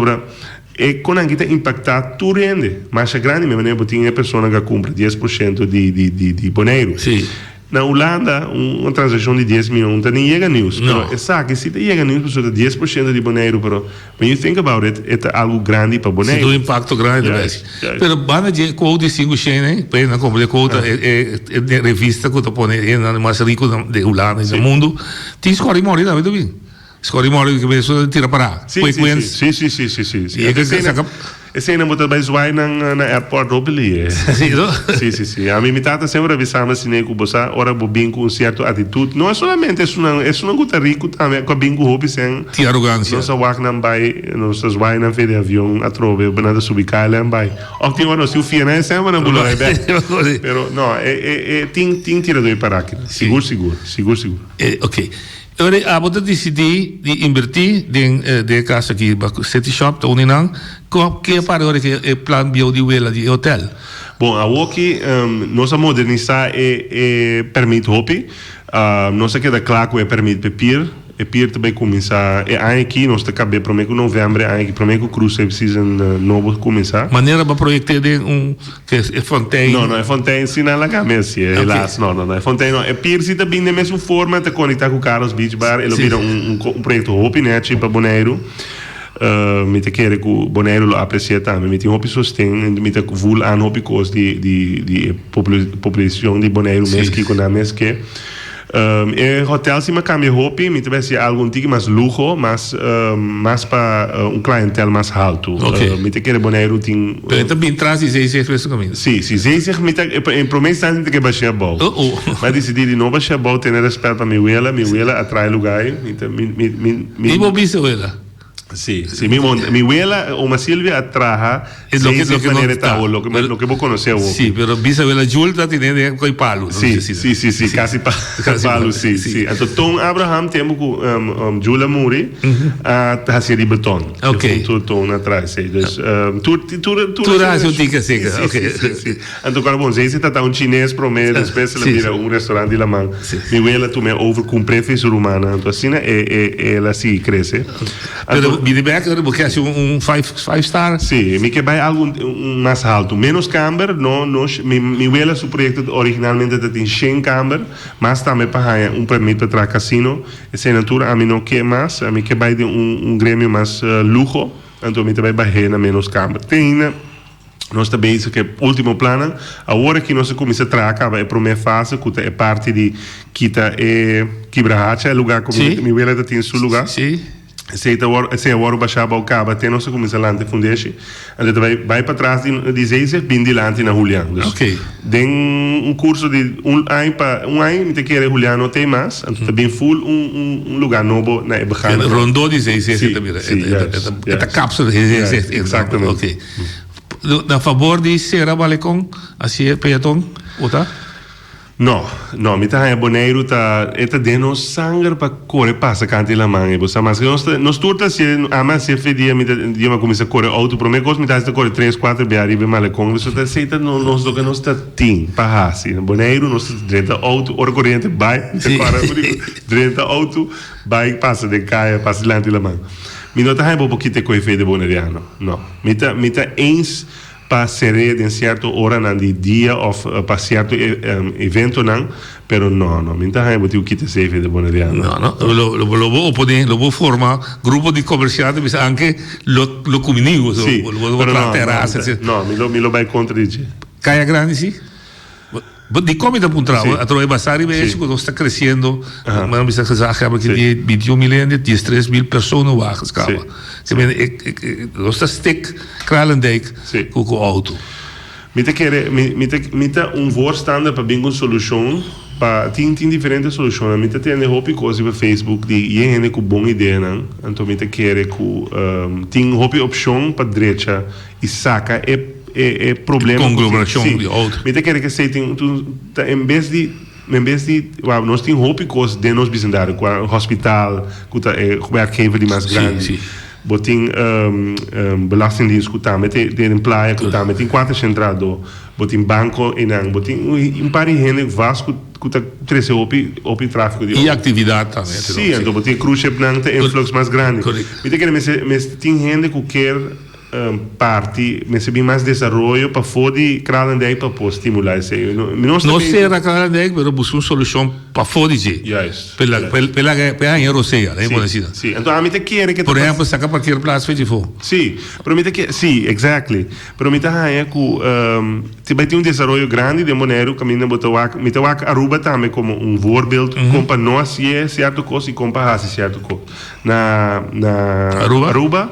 E konan ki ta impaktá tur hende masha grandi, mi manera bo tin e persona ku a kumpra dies por shento di di di di Boneiru. Sí. Na Hulanda un transakshon di dies mion ta ni yega nius, No. pero esaki si ta yega nius pasobra ta dies por shento di Boneiru, pero when you think about it e ta algu grandi pa Si Boneiru. ta un impakto grandi ta Juist, bes. juist. Pero banda dje quote di sinku shen ei, pa hende nan kumpra e quote e e e revista ku ta pone e hendenan mas riku di Hulanda i na mundu, tin skòri mòri tambe ta bin. Skori mori ku beso tira pará. Sí, Quick sí, wins. sí, sí, sí, sí, sí, sí. I e ke Esei saka. Esei nan bo ta bai zwaai nan na airport hopi lie. Sí, no? Sí, sí, sí. Ami mi tata semper a bisa mi asina ku bo sa ora bo bin ku un sierto atitut, no solamente esunnan, esunnan ku ta riku tambe ku a bin ku hopi sèn. Tin arogansia. Nos a wak nan bai, nos ta zwaai nan fe di avion atrobe, nan ta subi KLM bai. Òf tin ora nos tin fia nan e sèn pa nan bula bai bèk. Pero no, e e e tin tin tiradó di pará aki. Sigur, sigur, sigur, sigur. Oké. Ora abo ta disidí di inbertí den den e kas aki ba City Shop ta uni nan, ko ke a para ora ke e plan bieu di wela di e hotel? Bon, awoki nos a modernisá e e permit hopi. Nos a keda kla ku e permit p'e pier. E pier ta bai kuminsá e aña aki, nos ta kab'é promé ku novèmber e aña aki, promé ku cruise ship season nobo kuminsá. Manera bo a proyekt'é den un Ke e fontein. No, no, e fontein si nan laga mi asi, Ok. helaas. No, no, no, e fontein no. E pier si ta bin den mesun forma, ta conecta cu Carlos Beach Bar. E lo Sí. bira un, un, un proyecto hopi nechi pa Boneiru. Eh, mi ta kere cu Boneiru lo aprecia tambe. Mi tin hopi sosten, en mi ta voel aan hopi cos di, di, di e popula-, populacion di Boneiru mes Sí. kico nan mes ke. E hotel si mi a cambia hopi, mi ta bay haci algo un tiki mas luho, mas mas pa un clientel mas halto. Ok. Mi ta kere Boneiru tin. Pero e ta bin tras di Zeezicht mes caminda? Si, si Zeezicht mi ta, en prome instancia mi ta kere bashia abou. Oh oh. Mi a dicidi di no bashia abou, tene respet pa mi wela, mi wela a traha e lugar ey, mi ta, mi, mi, mi, mi. Y bo bisa wela? Si, si mi mon, mi wela, oma Silvia a traha E loke, Zeezicht loke no manera e ta ta. awor, loke, Pero loke bo conoce awor. Si, pero bisa wela Jul ta tene den coi palu, no Si, si, si, si, si, casi pa, Casi palu, palu, si, si. si. Anto Toon Abraham tempo cu um, um, Jul a muri, a hacia di beton. Ok. Tur Toon a traha esey. Dus, um, tur, tur, tur Tur a haci un tika seca, Si, ok. si, si, si. Anto cuando bon, Zeezicht ta ta un chines prome, despues el a Si, bira si. un restaurant di laman. Si. Mi wela tum'é over cumpr'é fe su rumannan. Anto asina e, e, el a sigui crece. Pero Anto, bini bek ora bo ke haci un, un five, five star? Si, mi ke bai algo un, un mas halto. Menos kamber, no, no, mi, mi wela su proyecto originalmente ta tin shen kamber, mas tambe pa haña un permit pa traha casino. Eseinan tur ami no ke mas, ami ke bai den un, un gremio mas luho, anto mi ta bai bah'é na menos kamber. Te ainda. Nos ta bezig ku e último plannan. Awor aki nos a kuminsá traha kaba e promé fase ku ta e parti di kita e Kibrahacha, e lugá ku mi wela ta tin su lugá. Esei ta wòrdu, esei a wòrdu bashá abou kaba te nos a kuminsá lanta e fundeshi. Anto ta bai bai patras di di Zeezicht bin dilanti na Julian. Dus den un kurso di un aña pa un aña mi ta kere Julian no t'ei mas, anto ta bin ful un un un lugá nobo na e begane. Rondó di Zeezicht e ta bira, e ta kapsel di Zeezicht. Exactamente. Na fabor di sera Malecon, asi e peaton bo ta? No, no, mi ta haña Boneiru ta, e ta den nos sanger pa kore pasa kant di laman ei, bo sa, maske nos ta, nos tur ta hasié, ami a hasié fe dia mi ta, dia mi a kuminsá kore outo, promé kos mi ta hasi ta kore tres, kuater bia riba e Malecon, pasobra ta esei ta nos loke nos ta tin pa hasi. Na Boneiru nos ta drenta outo, ora koriente bai, mi ta kòrda ku di drenta outo, bai pasa den kaya, pasa dilanti di laman. Mi no ta haña bo por kita e koe fe di boneriano, no. Mi ta, mi ta eens pa ser'é den sierto oranan di dia òf pa sierto eventonan, pero no, no, mi no ta haña bo tin ku kita esei fe di boneriano. No, no, lo, lo bo oponé, lo bo forma grupo di komersiante bisa anke lo, lo kumini bo, Sí, lo bo pero traha no, no, terasa, etcetera. no, mi lo, mi lo bai kontra di dje. Kaya Grandi sí? Bo dikon mi ta puntra bo? Sí. Atrobe basá riba Sí. echo ku nos ta kresiendo, Aha. mi a bisa gezaghebber ki Sí. di 21 mil hende, 13 mil persona wagens kaba. Sí. Ke men e, e, e, nos ta stik Kralendijk Sí. ku ku outo. Mi ta kere, mi, mi ta, mi ta un voorstander pa bin ku un solushon pa, tin, tin diferente solushonnan. Mi ta tende hopi kos riba Facebook di yen hende ku bon ideanan, anto mi ta kere ku tin hopi opshon pa drecha i saka e e e problema ku tin. Conglomeracion Sí. di auto. Mi ta kere ku esei tin un ta en bes di en bes di wou nos tin hopi kos den nos bisindario kua hospital ku ta e werkgever di mas Sí, grandi. sí. Bo tin belastingdienst ku tambe te den playa ku tambe tin kuater shentrado. Bo tin banko einan. Bo tin un par di hende vast ku ku ta trese hopi hopi trafiko di I auto. aktividat tambe. Sí, anto bo tin cruise shipnan ta influx mas grandi. Correct. Mi ta kere mester mester tin hende ku kier parti mester bin mas desaroyo pafó di Kralendijk pa por stimulá esei. No sera Kralendijk pero buska un solushon pafó di dje. Juist. Pe laga pe haña rosea, laga pone asina. Sí, anto ami ta kere ke ta Por ehempel saka parkeerplaats fe djifó. Sí, pero mi ta kere, sí, exactly. Pero mi ta haña ku si bai tin un desaroyo grandi den Boneiru kaminda bo ta wak, mi ta wak Aruba tambe komo un voorbeeld kon pa no hasié sierto kos i kon pa hasi sierto kos. Na na Aruba? Aruba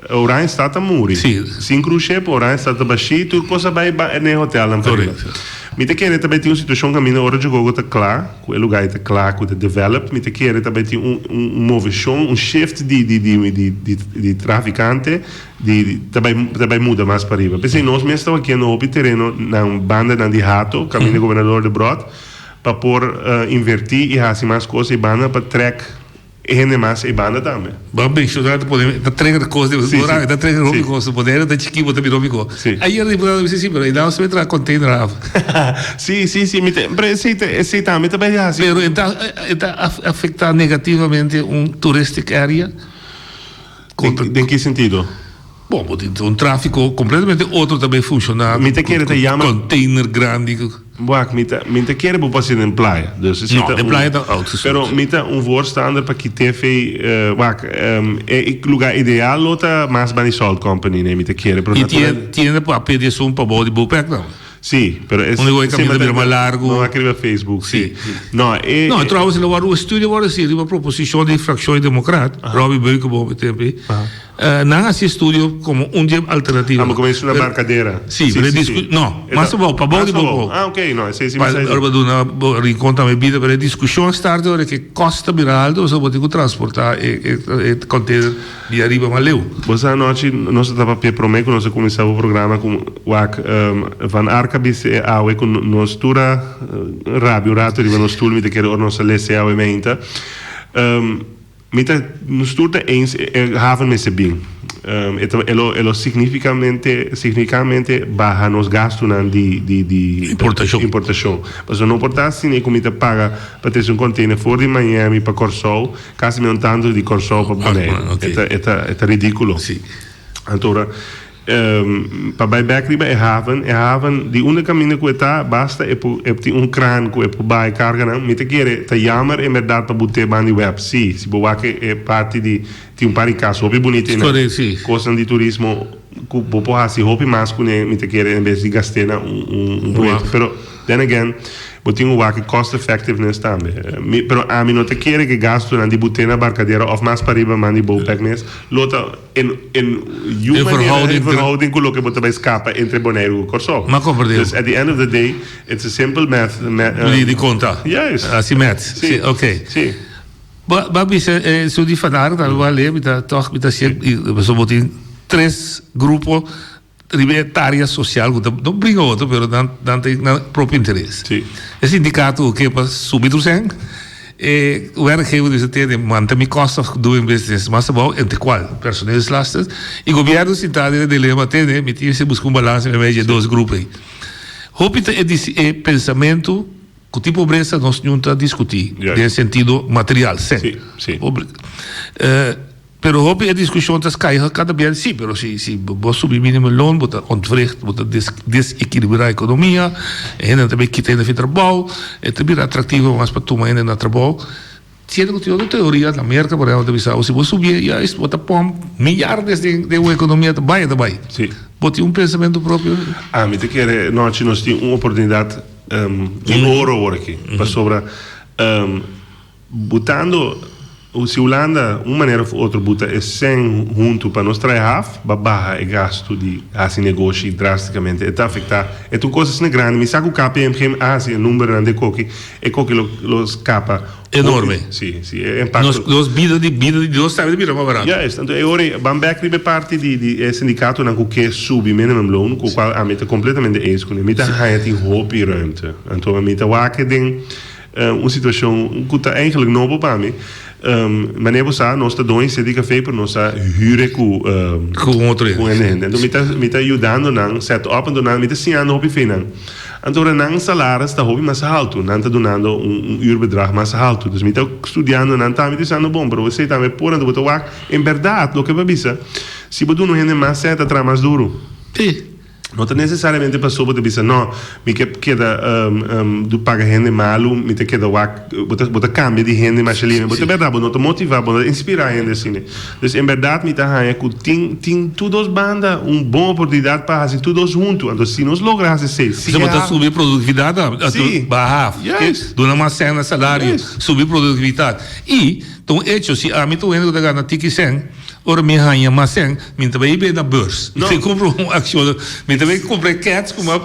Oranjestad ta muri. Sí. Sin cruise ship, Oranjestad ta bashí, tur cos a bai ba n'e hotelnan pa riba. Correcto. Mi ta kere ta bai tin un situacion caminda ora Djogogo ta cla, cu e lugar ei ta cla, cu ta develop, mi ta kere ta bai tin un un movecion, un shift di di di di di di traficante di di ta bai ta bai muda mas pa riba. P'esei nos mes ta wakiendo hopi tereno nan bandanan di Hato, caminda Gobernador Debrot, pa por inverti y haci mas cos ei banda pa trek E hende mas e banda tambe. Bo a menshona ta pone ta trigger kos di Sí, bo sí. ta trigger hopi Sí. kos Bonaire ta chiki bo ta bira hopi kos. Sí. Ayer diputado a bisa sí pero einan nos ta traha container af. Sí, sí, sí, mi ta pero esei ta esei tambe ta bai hasi. Pero e ta e ta afecta negativamente un touristic area? Den den ki sentido? Bon, bo tin un tráfiko kompletamente otro ta bay funshoná. Mi ta kere ta yama. Container grandi. Wak, mi ta, mi ta kere bo pasa den playa. Dus esei No, ta den un. playa ta oud Pero soort. mi ta un voorstander pa kit'é fei, wak, e lugar ideal lo ta mas banda di Salt Company, nee, mi ta kere, pero I natural. tiene, tiene pa pidi esun pa bou di Bopec tambe. Sí, pero es. Unda ku e kaminda Sima bira mas largu. No a riba Facebook, sí. Sí. No, e. No, trouwens, lo wòrdu un estudio wòrdu hasi riba proposishon di frakshon di Demokrat, Robby Beukeboom e tempu ei. Nan hasi estudio komo un di e alternativa. Amo komo es una barkadera. Sí, pero e discu no, mas abou, pabou di Bopou. Ah, ok, no, esei si mi sa. Ora bo duna bo Rincon tambe bida, pero e diskushon a start ora ku e kost ta bira alto, pasobra bo tin ku transportá e e container di ariba mas leu. Bo sa anochi nos ta papia promé ku nos a kuminsá bo programa ku wak Van Ark a bisa e awe ku nos tur a rabia un rato riba nos stoel mi ta kere ora nos a lesa e awe meinta. Mi ta, nos tur ta eens e haven mester bin. E ta, e lo, e lo significamente, significamente baha nos gastunan di, di, di Importashon. importashon. Pasobra no por ta asina ku mi ta paga pa trese un container for di Miami pa Kòrsou, kasi meun tantu di Kòrsou pa Boneiru. Ok. E ta, e ta, e ta ridíkulo. Sí. Anto ora, Pa bai bek riba e haven, e haven di unda kaminda ku e ta, basta e por e tin un kran ku e por bai karganan. Mi ta kere ta jammer en bèrdat pa but'é ban di web. Sí, si bo wak e parti di tin un par di kas hopi bunita einan. Correct, sí. Kosnan di turismo. ku bo por hasi hopi mas kuné mi ta kere en bes di gast'é na un un proyekto. Pero then again bo tin ku wak e cost effectiveness tambe. Mi pero ami no ta kere ku e gastunan di but'é na Barcadera òf mas pariba man di Bopec mes lo ta en en yu manera en verhouding ku loke bo ta bai skapa entre Boneiru ku Kòrsou. M'a komprendé. Dus at the end of the day it's a simple math. Di konta. Juist. Hasi math. Si. Oké. Si. Bo a bisa e su di Van Aert algo a lea mi ta tog mi ta sier pasobra bo tin tres grupo riba e tarea social ku ta no bringa otro pero nan nan tin nan propio interes. Si. E sindikato ku ke pa subi tur sèn e werkgever bisa tene manta mi cost of doing business mas abou entre kual personeelslasten i gobièrnu sinta den e dilema tene mi tin mester buska un balansa meimei di e dos grupo ei. Hopi ta e e pensamentu. Ku tin pobresa nos ñun ta diskutí den sentido material, sèn. Pero hopi e diskushon ta skai kada bia sí, pero si si bo subi minimumloon bo ta ontwricht, bo ta desekilibrá ekonomia, e hendenan ta bai kita hende fin trabou, e ta bira atraktivo mas pa tuma hende na trabou. Siendo ku tin otro teoria na Merka por ehempel ta bisa bo si bo subi juist bo ta pòmp miardes den un ekonomia ta bai ta bai. Bo tin un pensamentu propio? Ami ta kere nochi nos tin un oportunidat di oro awor aki pasobra butando si Hulanda un manera of otro buta e sèn huntu pa nos trae haf ba baha e gastu di hasi negoshi drasticamente e ta afecta e ta un kos asina grandi mi sa ku KPMG a hasi e numbernan di e koki E koki lo lo skapa. Enorme. Si, si, e impacto. Nos nos bida di bida di nos tambe ta bira mas barato. Juist, anto e ora ei ban bek riba e parti di di e sindikatonan ku ke subi minimumloon, ku kual ami ta kompletamente eens kuné. Mi ta haña tin hopi ruimte. Anto mi ta wak den un situashon ku ta eigenlijk nobo pa mi. Manera bo sa, nos ta doño seti café, pero nos ta huur ku Ku un otro hende. Ku un hende. Anto mi ta mi ta yudando nan set up, anto nan mi ta siñando hopi fe nan. Anto ora nan salaris ta hopi mas haltu, nan ta dunando un un uurbedrag mas haltu. Dus mi ta studiando nan tambe, mi ta bisando bon, pero esei tambe por, anto bo ta wak, en bèrdat loke bo a bisa, si bo duna un hende mas sèt ta traha mas duru. Sí. No ta nesesariamente pasobra bo ta bisa, no, mi ke keda paga hende malu, mi ta keda wak, bo ta bo ta kambia di hende masha lihe. Bo ta bèrdat, bo no ta motivá, bo no ta inspirá hende asina. Dus en bèrdat mi ta haña ku tin tin tur dos banda un bon oportunidat pa hasi tur dos huntu. Anto si nos logra hasi esei, si Bo ta subi produktividat, baha, duna mas sèn na salario, subi produktividat. I ta un echo, si ami ta un hende ku ta gana tiki sèn, Ora mi haña mas sèn, mi ta bai bende na beurs. Mi ta kumpra un akshon. Mi ta bai kumpra e kèts ku m'a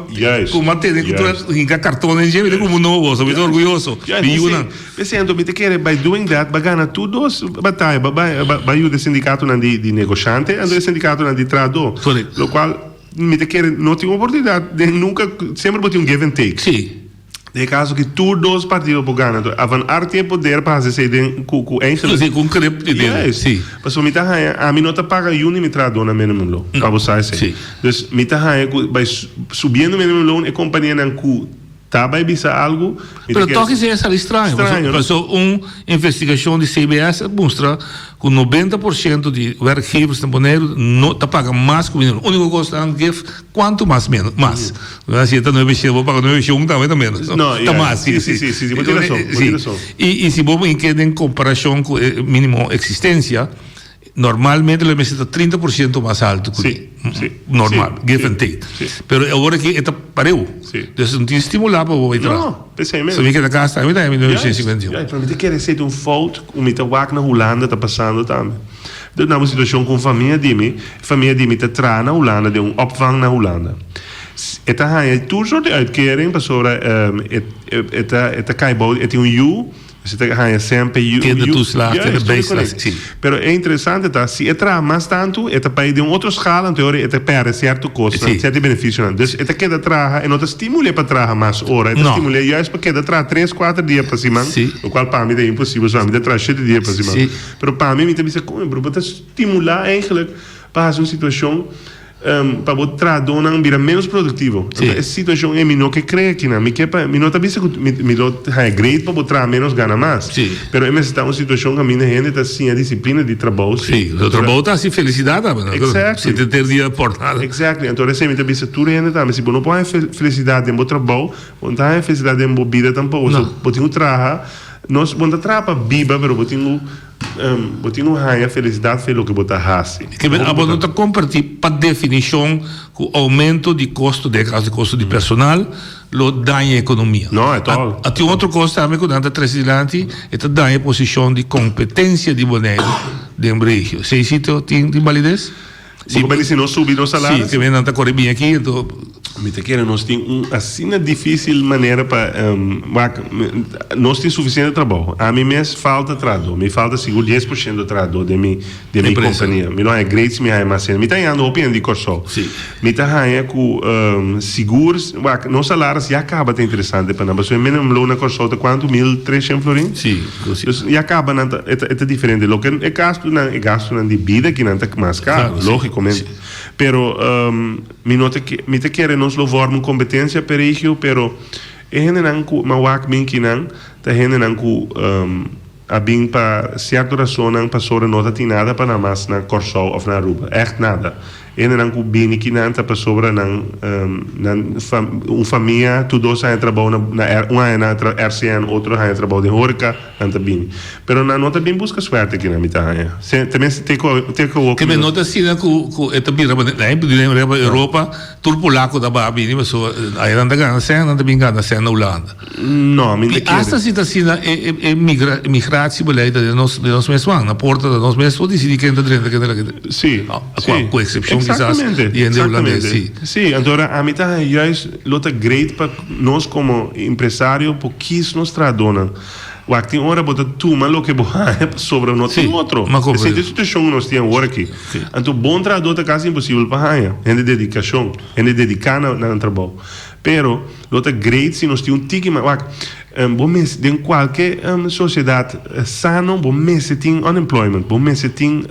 ku m'a tene ku tur hinka karton den dje. Mi ta kumpra un nobo, so mi ta orguyoso. Mi yunan. P'esei anto mi ta kere by doing that ba gana tur dos bataya. Ba bai ba yuda e sindikatonan di di negoshante anto e sindikatonan di trahadó. Lokual mi ta kere no tin oportunidat den nunka semper bo tin un give and take. Den e kaso ki tur dos partido por gana, enton Van Aert tin e poder pa hasi esei den ku ku eigenlijk. Sí, ku un krep di dede. Juist. Sí. Pasobra mi ta haña, ami no ta paga yu ni mi trahadónan minimumloon, pa bo sa esei. Sí. Dus mi ta haña ku bai subiendo minimumloon e kompanianan ku ta bai bisa algu, mi ta Pero kere. tòg esei a sali straño, Straño, no? pasobra un investigashon di CBS a mustra Ku 90% di werkgevers na Boneiru no ta paga mas ku minimum. Uniko kos nan gef kuantu mas menos mas. Si e ta nuebe shen bo paga nuebe shen tambe ta menos. No, Ta mas si si si si bo tin rason bo tin rason. I i si bo hinke den komparashon ku e minimo eksistensia normalmente lo mester ta 30% mas altu ku Si si normal give and take. Pero awor aki e ta pareu. Dus no tin stimulá pa bo bai traha. No, p'esei mes. So mi keda gasta mi ta haña mi nuebe shen sinkuenta i un. Juist, pero mi ta kere esei ta un fout ku mi ta wak na Hulanda ta pasando tambe. Mi ta duna un situashon ku un famia di mi, e famia di mi ta traha na Hulanda den un opvang na Hulanda. E ta haña tur sort di uitkering pasobra e e ta e ta kai bou e tin un yu. Si ta haña semper yu. Kindertoeslag, kinderbijslag, si. Pero e interesante ta, si e traha mas tantu, e ta bai den un otro schaal, anto e ora e ta pèrdè sierto kosnan, sierto benefisionan. Dus e ta keda traha, e no ta stimul'é pa traha mas ora, e ta stimul'é juist pa keda traha tres, kuater dia pa siman, lokual pa mi ta imposibel, so ami ta traha shete dia pa siman. Pero pa mi, mi ta bisa, koño, pero bo ta stimulá eigenlijk pa hasi un situashon. Pa bo trahadónan bira ménos produktivo. Sí. E situashon ei mi no ke krea kinan. Mi ke pa, mi no ta bisa ku mi mi lo haña great pa bo traha ménos gana mas. Sí. Pero e mester ta un situashon kaminda hende ta siña disiplina di trabou sí. Sí, lo trabou ta hasi felisidat tambe, no? Exactly. Si te ter dia por nada. Exactly. Anto esei mi ta bisa tur hende tambe, si bo no por haña felisidat den bo trabou, bo no ta haña felisidat den bo bida tampoko. No. So bo tin ku traha, nos bo no ta traha pa biba, pero bo tin ku. bo tin ku haña felisidat fe loke bo ta hasi. Ke men abo no ta kompartí pa definishon ku oumento di kosto, den e kaso di kosto di personal, lo daña ekonomia. No, at all. A tin otro kos tambe ku nan ta trese dilanti, e ta daña e posishon di kompetensia di Boneiru den regio. Esei si tin balides? Bo ta di si nos subi nos salaris? Si, ke nan ta kore bin aki, anto. Mi ta kere nos tin un asina dificil manera pa wak, nos tin suficiente trabou. Ami mes falta trahador, mi falta sigur dies por ciento trahador den mi den mi compania. Mi lo haña great si mi haña mas hende. Mi ta hañando hopi hende di Corsou. Mi ta haña cu sigur, wak, nos salaris ya caba ta interesante pa nan, pasobra e minimum loon na Corsou ta cuanto? 1300 florin? Si. Dus ya caba nan ta, e ta diferente. Loke e gastunan, e gastunan di bida aki nan ta mas caro, logicamente. Pero mi no ta mi ta kere nos lo vorma un competencia p'e regio, pero e hendenan cu mi a wak bin kinan ta hendenan cu a bin pa cierto rasonnan pasobra no ta tin nada pa nan mas na Corsou of na Aruba. Echt nada. E hendenan cu bini kinan ta pasobra nan nan un famia tur dos haña trabou na na un haña na RCN otro haña trabou den horeca. Nan ta bini. Pero nan no ta bin buska suerte ki nan mi ta haña. Se, te mester te ku, te ku awor ku mi. No ta asina ku, ku e ta bira manera, nan e bira manera pa Europa, tur polako ta baha bini pasobra aya nan ta gana sèn, nan ta bin gana sèn na Hulanda. No, mi no ta kere. I asta si ta asina e, e, e migra, migratiebeleid ta den nos, den nos mes man. Na porta ta nos mes por disidi ken ta drenta, ken ta laga. Si, si. Ku eksepshon kisas di hende hulandes, si. Si, anto ora ami ta haña juist lo ta great pa nos komo empresario por kis nos trahadónan. Wak tin ora bo ta tuma loke bo haña pasobra no tin otro. Esei ta e situashon ku nos tin awor aki. Anto bon trahadó ta kasi imposibel pa haña. Hende dedikashon, hende dediká na nan trabou. Pero lo ta great si nos tin un tiki mas. Wak, bo mester den kualke sosiedat sano bo mester tin unemployment, bo mester tin.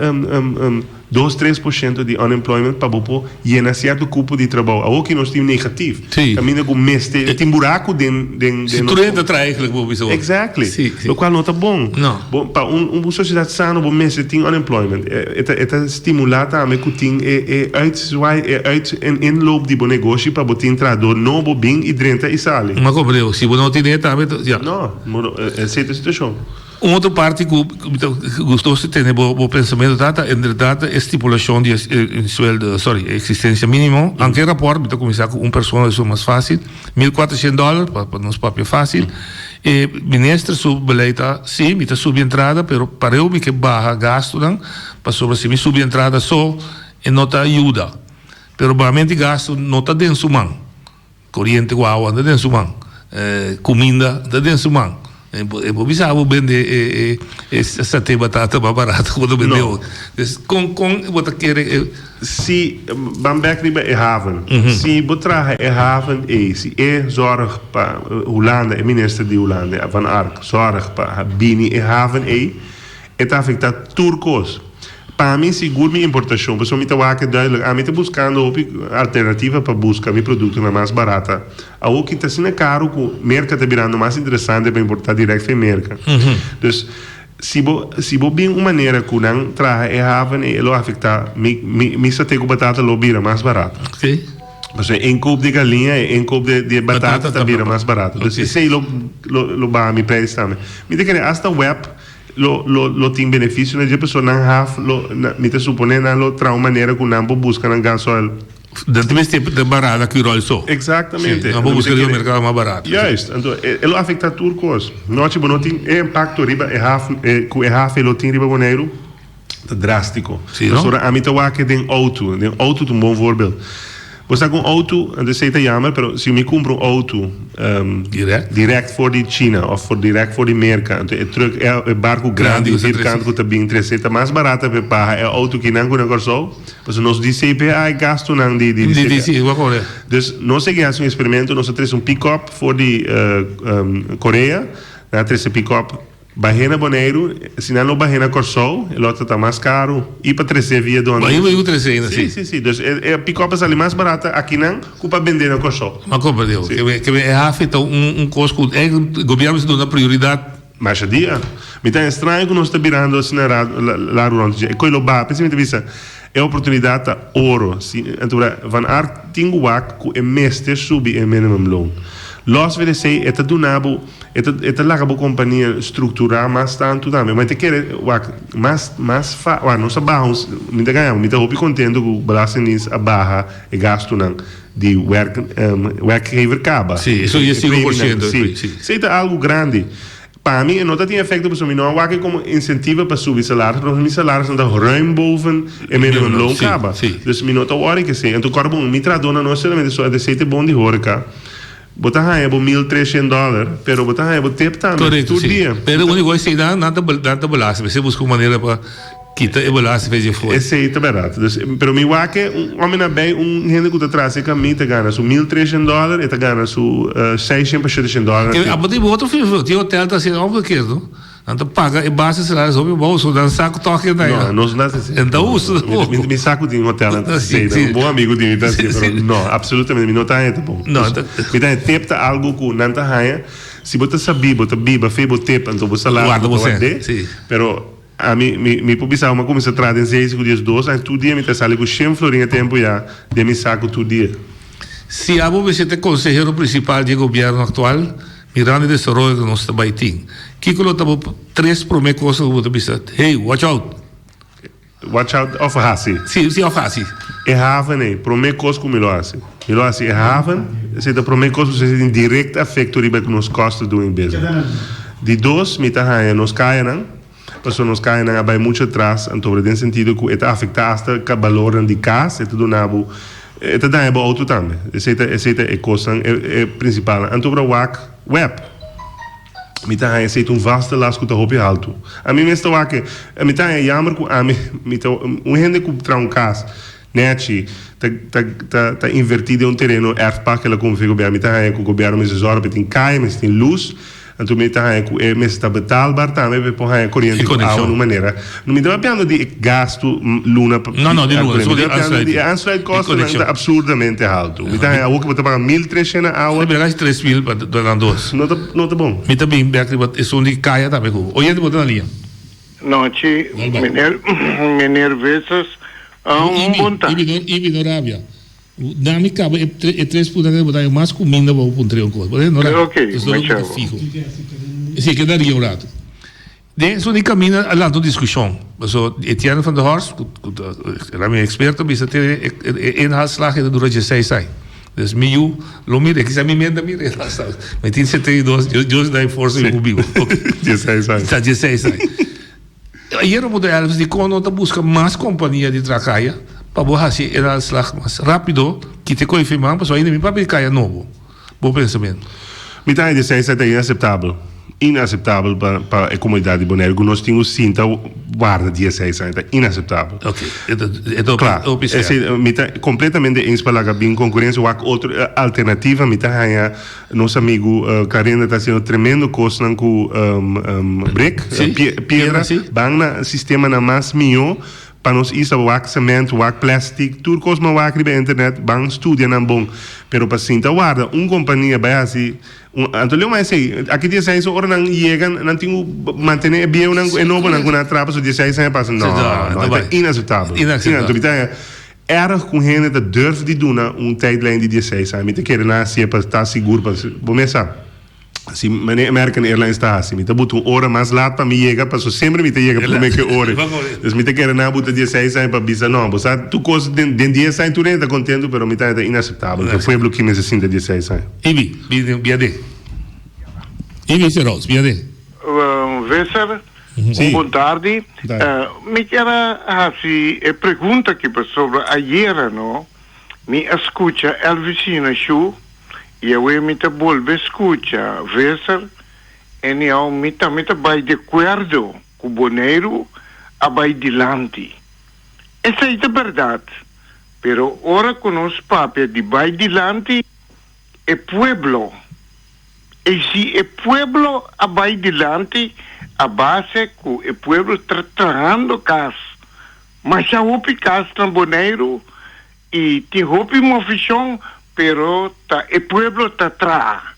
Dos tres por shento di unemployment pa bo por yena sierto cupo di trabou. Awor ki nos tin negatief. Sí. Caminda cu mester tin buraco den den Si den nos tur hende ta traha eigenlijk bo bisa bo. Exactly. Sí, sí. Locual no ta bon. No. Bo pa un un sociedad sano bo mester tin unemployment. E ta e ta stimula tambe cu tin e e uitzwaai e uit en inloop di bo negoshi pa bo tin trahador nobo bin y drenta y sali. Ma comprende. Si bo no tin e tambe ya. No, bo esey ta e situacion. Un otro parti ku mi ta gustoso di tene bo pensamentu ta, ta en realidat e stipulashon di e sueldo, sorry, e eksistensia minimo. Anke e rapòrt mi ta kuminsá ku un persona esun mas fásil, 1400 dòler, pa nos papia fásil. E minister su beleid ta, sí, mi ta subi entrada, pero pareu mi ke baha gastunan, pasobra si mi subi entrada so, e no ta yuda. Pero bahamento di gastu no ta den su man. Koriente ku awa ta den su man. Kuminda ta den su man. E por bisa bo bende e sate batata mas barato ku bo ta bende awo. Pues kon kon bo ta kere e. Si ban bek riba e haven. Si bo traha e haven ei, si e zorg pa Hulanda, e minister di Hulanda, Van Ark, zorg pa bini e haven ei, E ta afecta tur cos. Pa mi sigur mi importacion, pasobra mi ta wak duidelijk, ami ta buscando hopi alternativa pa busca mi productonan mas barata. Awor ki ta asina caro cu Merca ta birando mas interesante pa importa direct fen Merca. Dus, si bo, si bo bin un manera cu nan traha e haven e lo afecta mi, mi, mi sate cu batata lo bira mas barata. Pasobra e inkoop di galiña e inkoop di, di batata ta bira mas barato. Dus esey lo, lo, lo baha mi prijs tambe. Mi ta kere hasta web. Lo lo lo tin beneficio na dje pasobra nan haf lo na mi ta supone nan lo traha un manera ku nan por buska nan gasoil. Dan ta mester ta barata ku ròl so. Exactamente. Si, nan por buska riba merkado mas barato. Juist, anto e lo afekta tur kos. Nochi bo no tin e impakto riba e haf ku e haf ei lo tin riba Boneiru ta drastiko. Si no? Pasobra ami ta wak den outo, den outo ta un bon voorbeeld. Bo sa ku un outo, anto esei ta jammer, pero si mi kumpra un outo Direct? direct for di China of for direct for di Merka, anto e truck, e barku grandi vierkant ku ta bin trese ta mas barata pa e paha e outo kinan ku na Kòrsou, pasobra nos di CPA e gastunan di di Di di si, bo kore. Dus nos a hasi un eksperimento, nos a trese un pick-up for di Korea, nan a trese pick-up. Bah'é na Boneiru, si nan lo bah'é na Kòrsou, e lo ta ta mas karu i pa tres'é via dònde. Bah'é bo yu tres'é ainda, si. Sí, sí, sí. Dus e pikòp a sali mas barata akinan ku pa bend'é na Kòrsou. Ma komprendé bo. Ke e hafi ta un kos ku e gobièrnu mester duna prioridat. Masha dia. Mi ta estraño ku nos ta birando asina laru rònt dje. E koe lo baha. P'esei mi ta bisa, e oportunidat ta oro. Si, anto Van Ark tin ku wak ku e mester subi e minimumloon. Lòs for esei e ta duna bo, e ta e ta laga bo kompania strukturá mas tantu tambe. Ma e ta kere wak mas mas fa wak nos a baha un mi ta gaña bo mi ta hopi kontentu ku Belastingdienst a baha e gastunan di werk werkgever kaba. Sí, eso di e sinku por siento. Sí, esei ta algu grandi. Pa mi e no ta tin efecto pasobra mi no a wak e como incentiva pa subi salaris pasobra mi salarisnan ta ruim boven e minimum loon caba. Dus mi no ta worry cu esey. Anto cor bon mi trahadornan no solamente so esey ta e bon di horeca. Bo ta haya bo mil treshen dollar pero bo ta haya bo tip tambe tur dia. Pero e unico esey nan nan ta belasting. Mester busca un manera pa kita e belasting fechi afor. Esey ta berdad. Dus pero mi wak e un homber na bay un hende cu ta tras e cami ta gana su mil treshen dollar e ta gana su seishen pa sheteshen dollar. Kende abo tin otro firma tin hotel ta haciendo omgekeerd no. Nan ta paga e base salaris hopi abou so nan sa cu toch kende No, nos no ta haci En ta husto tampoco. Mi sa cu tin hotelnan ta haci esey. Un bon amigo di mi ta haci pero no absolutamente mi no ta haña ta bon. Mi ta haña tip ta algo cu nan ta haña si bo ta sabi bo ta biba fe bo tip anto bo salaris bo ta ward'e pero Ami, mi, mi por bisa mi a kuminsá traha den seis ku 12 aña, tur dia mi ta sali ku shen florin e tempu ya den mi saku tur dia. Si abo mester ta e konsehero prinsipal di e gobièrnu aktual, mirando e desaroyo ku nos ta bai tin, kiko lo ta bo tres promé kosnan ku bo ta bisa, Hey, watch out! Watch out òf hasi? Si, si òf hasi. E haven ei, promé kos ku mi lo hasi. Mi lo hasi e haven, esei ta promé kos pasobra esei tin direkt afekto riba nos cost of doing business. Di dos, mi ta haña nos kayanan. Pasobra nos kayanan a bai muchu atras, anto den sentido ku e ta afektá asta ka balornan di kas, e ta duna bo, e ta daña bo outo tambe. Esei ta esei ta e kosnan e e prinsipalnan. Anto ora wak web, mi ta haña esei ta un vaste last ku ta hopi haltu. Ami mes ta wak e, mi ta haña yammer ku ami mi ta un hende ku traha un kas nèchi ta ta ta ta invertí den un tereno erfpacht el a konfia gobièrnu, mi ta haña ku gobièrnu mester zòrg pa e tin kaya, mester tin lus. Anto mi ta haña ku e mester ta betaalbaar tambe pa e por haña koriente ku awa na un manera. No mi ta papiando di e gastu luna pa No, no, di luna. Mi ta papiando di e aansluitkostennan ta absurdamente haltu. Mi ta haña awor ku bo ta paga 1300 na awa. Mi ta kasi 3000 pa nan dos. No ta no ta bon. Mi ta bin bek riba esun di kaya tambe ku oyente bo ta na liña. Nochi, meneer, meneer Vissers, un bon tardi. Ibi, no, Ibi, no rabia. Na mi caba e e tres punta bo ta haña mas cuminda pa bo puntra un cos. Bo no ra. Ok, Entonces lo Michel. ta fiho. Si, keda ria un rato. Den esun di camina a lanta un discusion. Paso Etienne van der Horst, cu cu ta era mi experto, bisa te e e inhaalslag e ta dura dieseis aña. Dus mi yu lo mira, kisa mi menda mira e last. Mi tin 72, Dios Dios da e forsa y bibo. Dieseis aña. Ta dieseis aña. Ayera bo ta Elvis dikon no ta buska mas kompania di traha kaya pa bo hasi e aanslag mas rapido kita e koe firman pasobra ainda mi papia di kaya nobo bo pensamentu. Mi ta haña di esei ta inaseptabel, inaseptabel pa pa e komunidat di Boneiru ku nos tin ku sinta warda dieseis aña ta inaseptabel. Ok, e ta e ta Kla, hopi sèr. esei mi ta kompletamente eens pa laga bin konkurensia wak otro alternativa mi ta haña Nos amigu Clarinda ta haciendo tremendo cosnan cu brick, piedra, ban na sistemanan mas miho pa nos isla, wak cement, wak plastic, tur cos mas wak riba internet, ban studia nan bon. Pero pa sinta warda un compania bay haci un, anto leo mas esey, aki dieseis ora nan yega nan tin cu mantene e bieunan cu e nobonan cu nan a trapa so dieseis aña pasa, no, no, e ta inaceptabel. Anto mi ta. Erg ku hende ta durf di duna un tijdlijn di dieseis aña. Mi ta kere nan hasié pa ta sigur pa bo mes sa. Si manera American Airlines ta hasi, mi ta buta un ora mas laat pa mi yega paso semper mi ta yega prome ku e ora. Dus mi ta kere nan a buta dieseis aña pa bisa no, bo sa tur kos den den dies aña tur hende ta kontentu pero mi ta ta inaseptabel ku e pueblo ki mester sinta dieseis aña. Ibi, bia den. Ibi Serols, bia den. Visser, Un bon tardi. Mi kier a hasi e pregunta aki pasobra ayera no mi a skucha Elvisina Shu i awe mi ta bolbe skucha Visser. Anyhow mi tambe ta bai di akuerdo ku Boneiru a bai dilanti. Esei ta bèrdat, pero ora ku nos papia di bai dilanti e pueblo I si e pueblo a bai dilanti a base ku e pueblo ta trahando kas, masha hopi kas na Boneiru i tin hopi movishon pero ta e pueblo ta traha.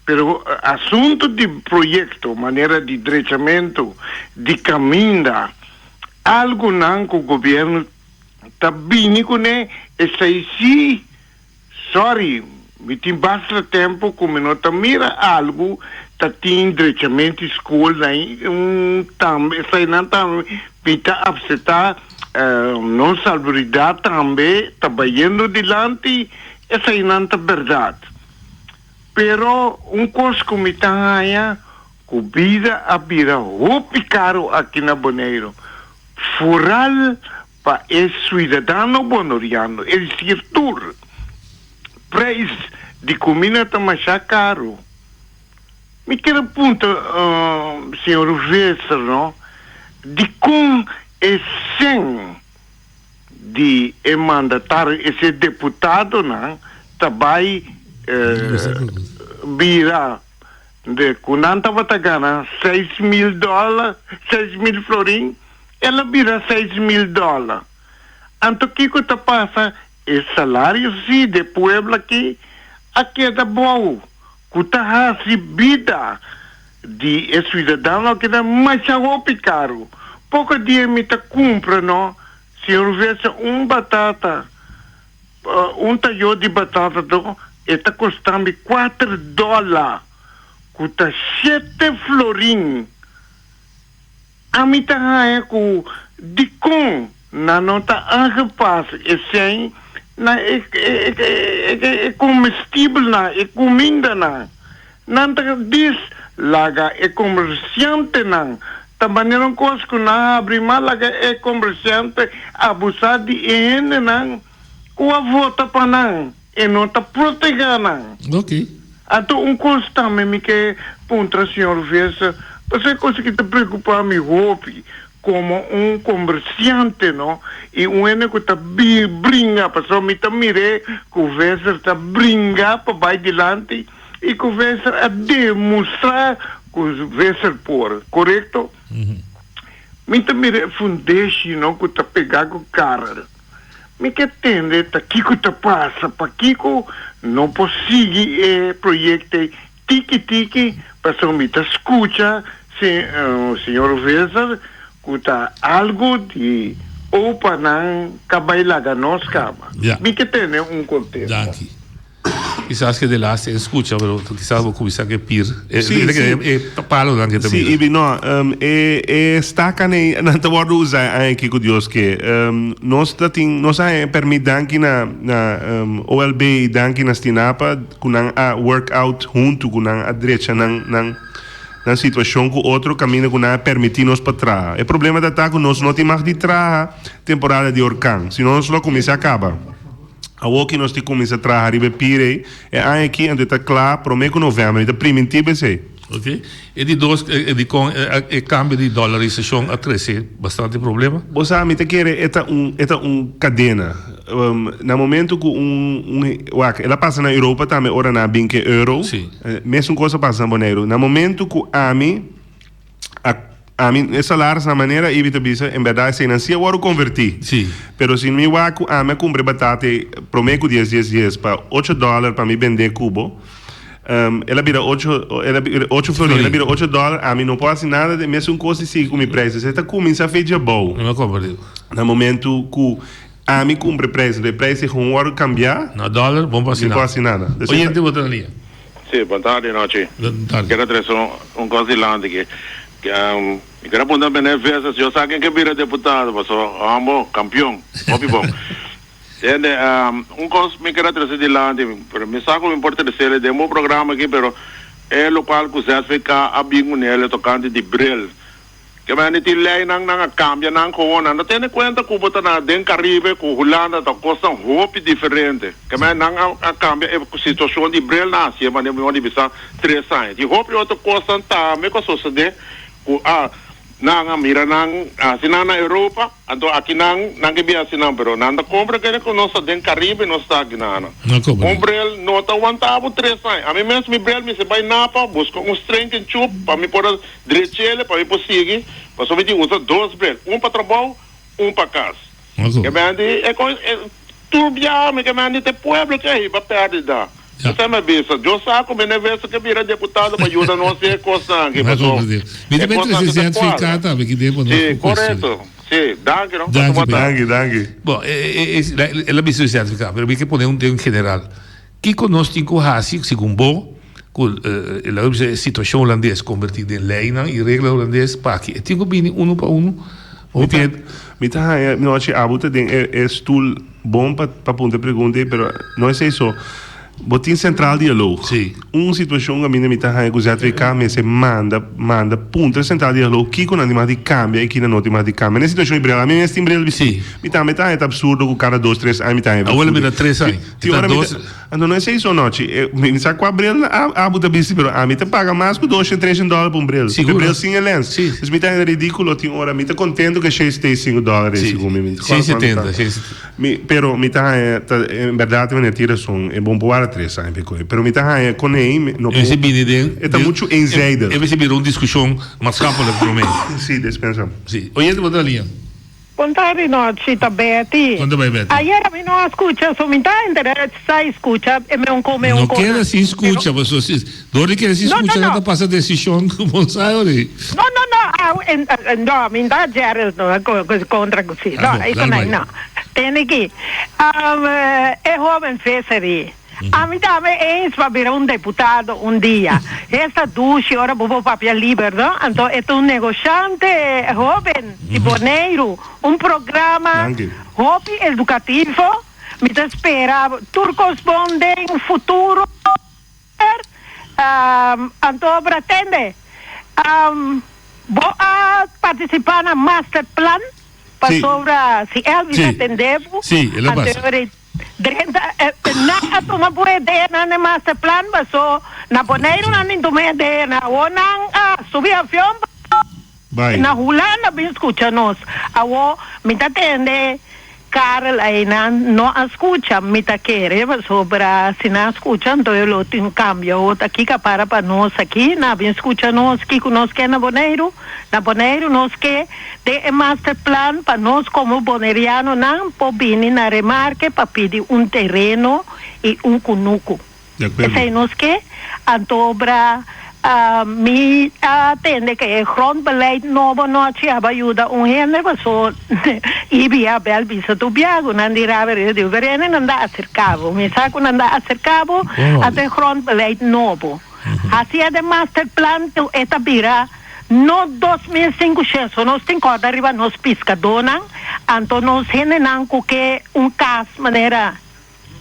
Pero asuntu di proyekto manera di drechamentu di kaminda, algunan ku gobièrnu ta bini kuné esei si. Sorry, Mi tin basta tempu ku mi no ta mira algu ta tin drechamentu di skol na un tambe esainan tambe mi ta apseptá nos salubridad tambe ta bayendo dilanti esainan ta bèrdat. Pero un kos ku mi ta haña ku bida a bira hopi karu aki na Boneiru foral pa e suidadano bonoriano, es desir tur. Prijs di kumina ta masha karu. Mi kier a puntra señor Visser no, dikon e sen di e mandatario, es e deputadonan ta bai bira De ku nan tabata gana 6000 dòler, 6000 florin, el a bira 6000 dòler. Anto kiko ta pasa? E salario si de pueblo aki a keda bou, ku ta hasi bida di e suidadano a keda masha hopi karu. Poko dia mi ta kumpra no, señor Visser, un batata. Un tayó di batata do e ta kosta mi kuater dòla, ku ta shete florin. Ami ta haña ku dikon nan no ta aangepas esei na e e komestibelnan, e kumindanan. Nan ta dis laga e komersiantenan ta manera un kos ku nan habri mas laga e komersiante abusá di e hendenan ku a vota pa nan e no ta protegá nan. Ok. Anto un kos tambe mi ke puntra señor Visser, pasobra e kos aki ta preokupá mi hopi komo un komersiante no i un hende ku ta bringa pasobra mi ta mir'é ku Visser ta bringa pa bai dilanti. I ku Visser a demostrá ku Visser por, korekto? Mi ta mira e fundeshi no ku ta pegá ku Karel. Mi ke tende ta kiko ta pasa, pakiko no por sigui e proyekto ei tiki tiki, pasobra mi ta skucha señor Visser ku ta algu di opanan ka bai laga nos kaba. Mi ke tende un kontesta. Danki. Kisas ke de laatste en skucha, pero kisas bo kuminsá ke pir. E, Sí, e, sí. e, e palonan ke ta Sí, mira. Ibi, no, um, e, e stakan ei nan ta wòrdu usá aña aki ku Dios ke. Um, nos ta tin, nos a haña pèrmit danki na, na um, OLB i danki na Stinapa ku nan a work out huntu, ku nan a drecha nan, nan, nan situashon ku otro kaminda ku nan a pèrmití nos pa traha. E problema ta ta ku nos no tin mag di traha temporada di orkan, sino nos lo kuminsá kaba. Awoki nos tin kuminsá traha riba e pir ei e aña aki, anto e ta kla promé ku novèmber. Mi ta primintí pa esei. Ok. E di dos, e dikon e kambio di dòlarisashon a trese bastante problema? Bo sa, mi ta kere e ta un e ta un kadena. Na momento ku un un wak, el a pasa na Europa tambe ora nan a bin ku e euro. Sí. Mesun kos a pasa na Boneiru. Na momento ku ami a Ami e salaris na manera Ibi ta bisa, en berdad eseinan si a wòrdu konvertí. Sí. Pero si mi wak ku ami a kumpra e batata ei promé ku dies dies dies pa ocho dòler pa mi bendé ku bo, el a bira ocho, el a bira ocho florin, el a bira ocho dòler, ami no por hasi nada den mesun kos i sigui ku mi preis. Esei ta kuminsá fecha abou. Mi a komprendé. Na momentu ku ami kumpra e preis, anto e preis ei gewoon wòrdu kambiá. Na dòler, bo no por hasi Mi nada. por hasi nada. Oyente bo ta na liña. Sí, bon tardi nochi. Bon tardi. Quiero trece un, un cos dilanti aki. Mi quiero apunta meneer Visser, si yo sa ken ke bira deputado, paso hombo, campeon, hopi bon. Tende, un cos mi quiero trece dilanti, pero mi sa cu mi por trecele den bo programa aki, pero e locual cu ZVK a bin cu nele tocante di bril. Ke mende tin leinan nan a kambia nan gewoon nan ta tene kuenta ku bo ta na den Karibe ku Hulanda ta kosnan hopi diferente. Ke mende nan a a kambia e situashon di bril nan a hasié manera mi wòrdu bisa tres aña. Tin hopi otro kosnan tambe ku a sosodé ku a nan a mira nan hasi nan na Europa anto aki nan nan ke bin hasi nan pero nan ta kompra kende ku nos ta den Karibe nos ta aki nan. Un bril no ta wanta bo tres aña. Ami mes mi bril mester bai Napa buska un strenk en chup pa mi por a Drechele pa mi por sigui, pasobra mi tin usa dos bril, un pa trabou, un pa kas. Ke men di e kos e tur biaha mi ke men di te pueblo ke a hiba pèrdida. Esei mi a bisa, Dios sa ku mi ne vez ke bira deputado pa yuda nos den e kosnan aki, paso e kosnan aki ta kuadra. Si, korekto. Si, danki no. Pasa bon tardi. Danki, danki. Bon, el a bisa su ZVK, pero mi ke pone un den general. Kiko nos tin ku hasi segun bo ku laga bisa e situashon hulandes kombertí den leinan i regla hulandes pa aki e tin ku bini unu pa unu? Hopi e. Mi ta haña nochi abo ta den e stul bon pa pa puntra e pregunta ei pero no esei so. Bo tin Centraal Dialoog. Sí. Un situashon kaminda mi ta haña ku ZVK mester manda manda puntra Centraal Dialoog kiko nan tin mag di kambia i kina no tin mag di kambia. Na e situashon di bril ami mes tin bril bisti. Sí. Mi tambe ta haña ta absurdo ku kada dos tres aña mi ta haña Awor mi ta tres aña. Ti ora mi ta, anto no esei so nochi. Mi sa kua bril abo ta bisti pero ami ta paga mas ku doshen treshen dòler pa un bril. Sigur. E bril sin e lens. Si. Dus mi ta haña ridíkulo tin ora mi ta kontento ku e shei setenta i sinku dòler ei segun mi. Mi ta Shei setenta, shei setenta. Mi, pero mi ta haña ta en bèrdat meneer tin rason e bon por wara tres aña p'e koe. Pero mi ta haña kon ei no por. Esei bini den. E ta muchu eenzijdig. E mester bira un diskushon maatschappelijk promé. Si, despensa. Si. Oyente bo ta liña. Bon tardi nochi ta Betty. Kon ta bai Betty? Ayer ami no a scucha so mi ta entera sa scucha e me un come un No cona. keda sin scucha paso si dor di keda sin No no scucha no. ta pasa decision cu bo sa ori. No no no au en no mi ta Gerald no contra cu si Ah no bo, eso dal no bai. no. Tene ki e hoben Visser Ami tambe eens pa bira un deputado un dia. Esta dushi ora bo por papia liber, no? Anto e ta un negoshante hoben di Boneiru. Un programa hopi edukativo. Mi ta spera tur kos bon den futuro. Anto Bratende, bo a participa na masterplan pasobra si Elvis a tende bo, anto Drenta nan a tuma bo e deanan den masterplan paso na Boneiru nan tin tuma e deanan awor nan a subi avion Bai. na Hulanda bin scucha nos awor mi ta tende Karel einan no a scucha mi ta kere pasobra si nan a scucha anto e lo tin cambio awor ta kiko a para pa nos aki nan a bin scucha nos kiko nos ke na Boneiru na Boneiru nos ke Den e masterplan pa nos komo bonerianonan por bini na remarke pa pidi un tereno i un kunuku. De akuerdo. Esei nos ke. Anto obra mi a tende ke e grondbeleid nobo nochi a bai yuda un hende paso Ibi a bel bisa tur bia ku nan di rabia riba di verene nan ta aserka bo. Mi sa ku nan ta aserka bo ata e grondbeleid nobo. Hasi e masterplan ku e ta bira. No 2500, so nos tin kòrda riba nos piskadónan, anto nos hendenan ku ke un kas manera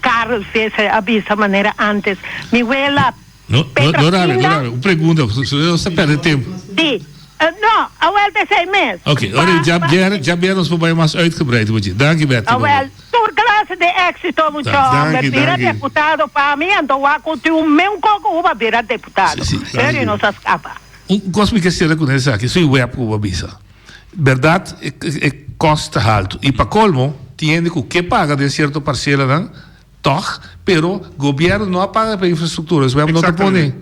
Karel Visser a bisa manera ántes. Mi wela No, no, Petra no rabia, no Pinda. rabia. Un pregunta, nos ta pèrdè tempu. Sí. No, awel ta esei mes. Oké, Pa, ora dja pa. bia, dja bia nos por bai mas uitgebreid ku dje. Danki Bertie, Awel, bye-bye. tur klase di éksito mucho homber. Danki, Bira danki. deputado pa mi, anto wak ku tin un meun koko ku pa bira deputado. Sí, sí. Serio, nos a skapa. Un kos mi ke sera ku esaki, su web ku bo a bisa. Bèrdat e kos ta haltu i pa kolmo tin hende ku ke paga den sierto parselanan tòg, pero gobièrnu no a paga pa infrastruktura, es web no ta pone.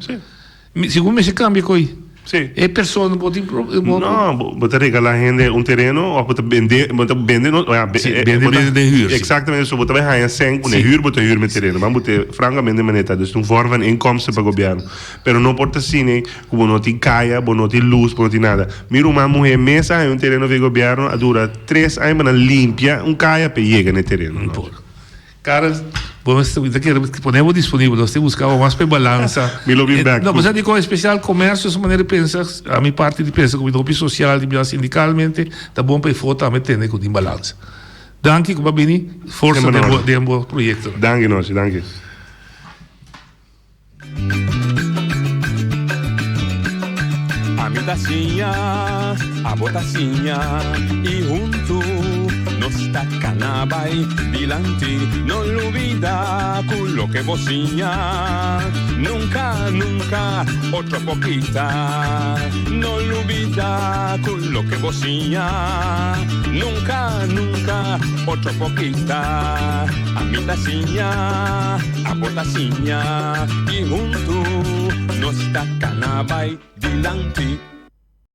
Segun mester kambia koi. E persona bo tin No, bo ta regalá hende un tereno òf bo ta bende, bo ta bende no, ja, bende bende den huur. Eksaktamente, so bo ta bai haña sèn ku ne huur bo ta huur me tereno. Ban bo te frankamente manera ta, dus un vorm van inkomsten pa gobièrnu. Pero no por ta asina ku bo no tin kaya, bo no tin lus, bo no tin nada. Mi ruman muhé mes a haña un tereno via gobièrnu, a dura tres aña pa nan limpia un kaya pa e yega na e tereno. No por. Karel, bo mester ta kere pone bo disponibel, nos tin buska bo mas pa e balansa. Mi lo bin bèk. No, pasobra dikon espesial komersio su manera di pensa, ami parti di pensa ku mi ta hopi sosial di bia sindikalmente, ta bon pa e for tambe tende ku tin balansa. Danki ku bo a bini, forsa den bo proyektonan. Danki Nochi, danki. Ami ta siña, abo ta siña y huntu nos ta cana bay dilanti. No lubida cu loke bo siña nunca, nunca otro por kita. No lubida cu loke bo siña nunca, nunca otro por kita. Ami ta siña. Abo ta siña i huntu nos ta kana bai dilanti.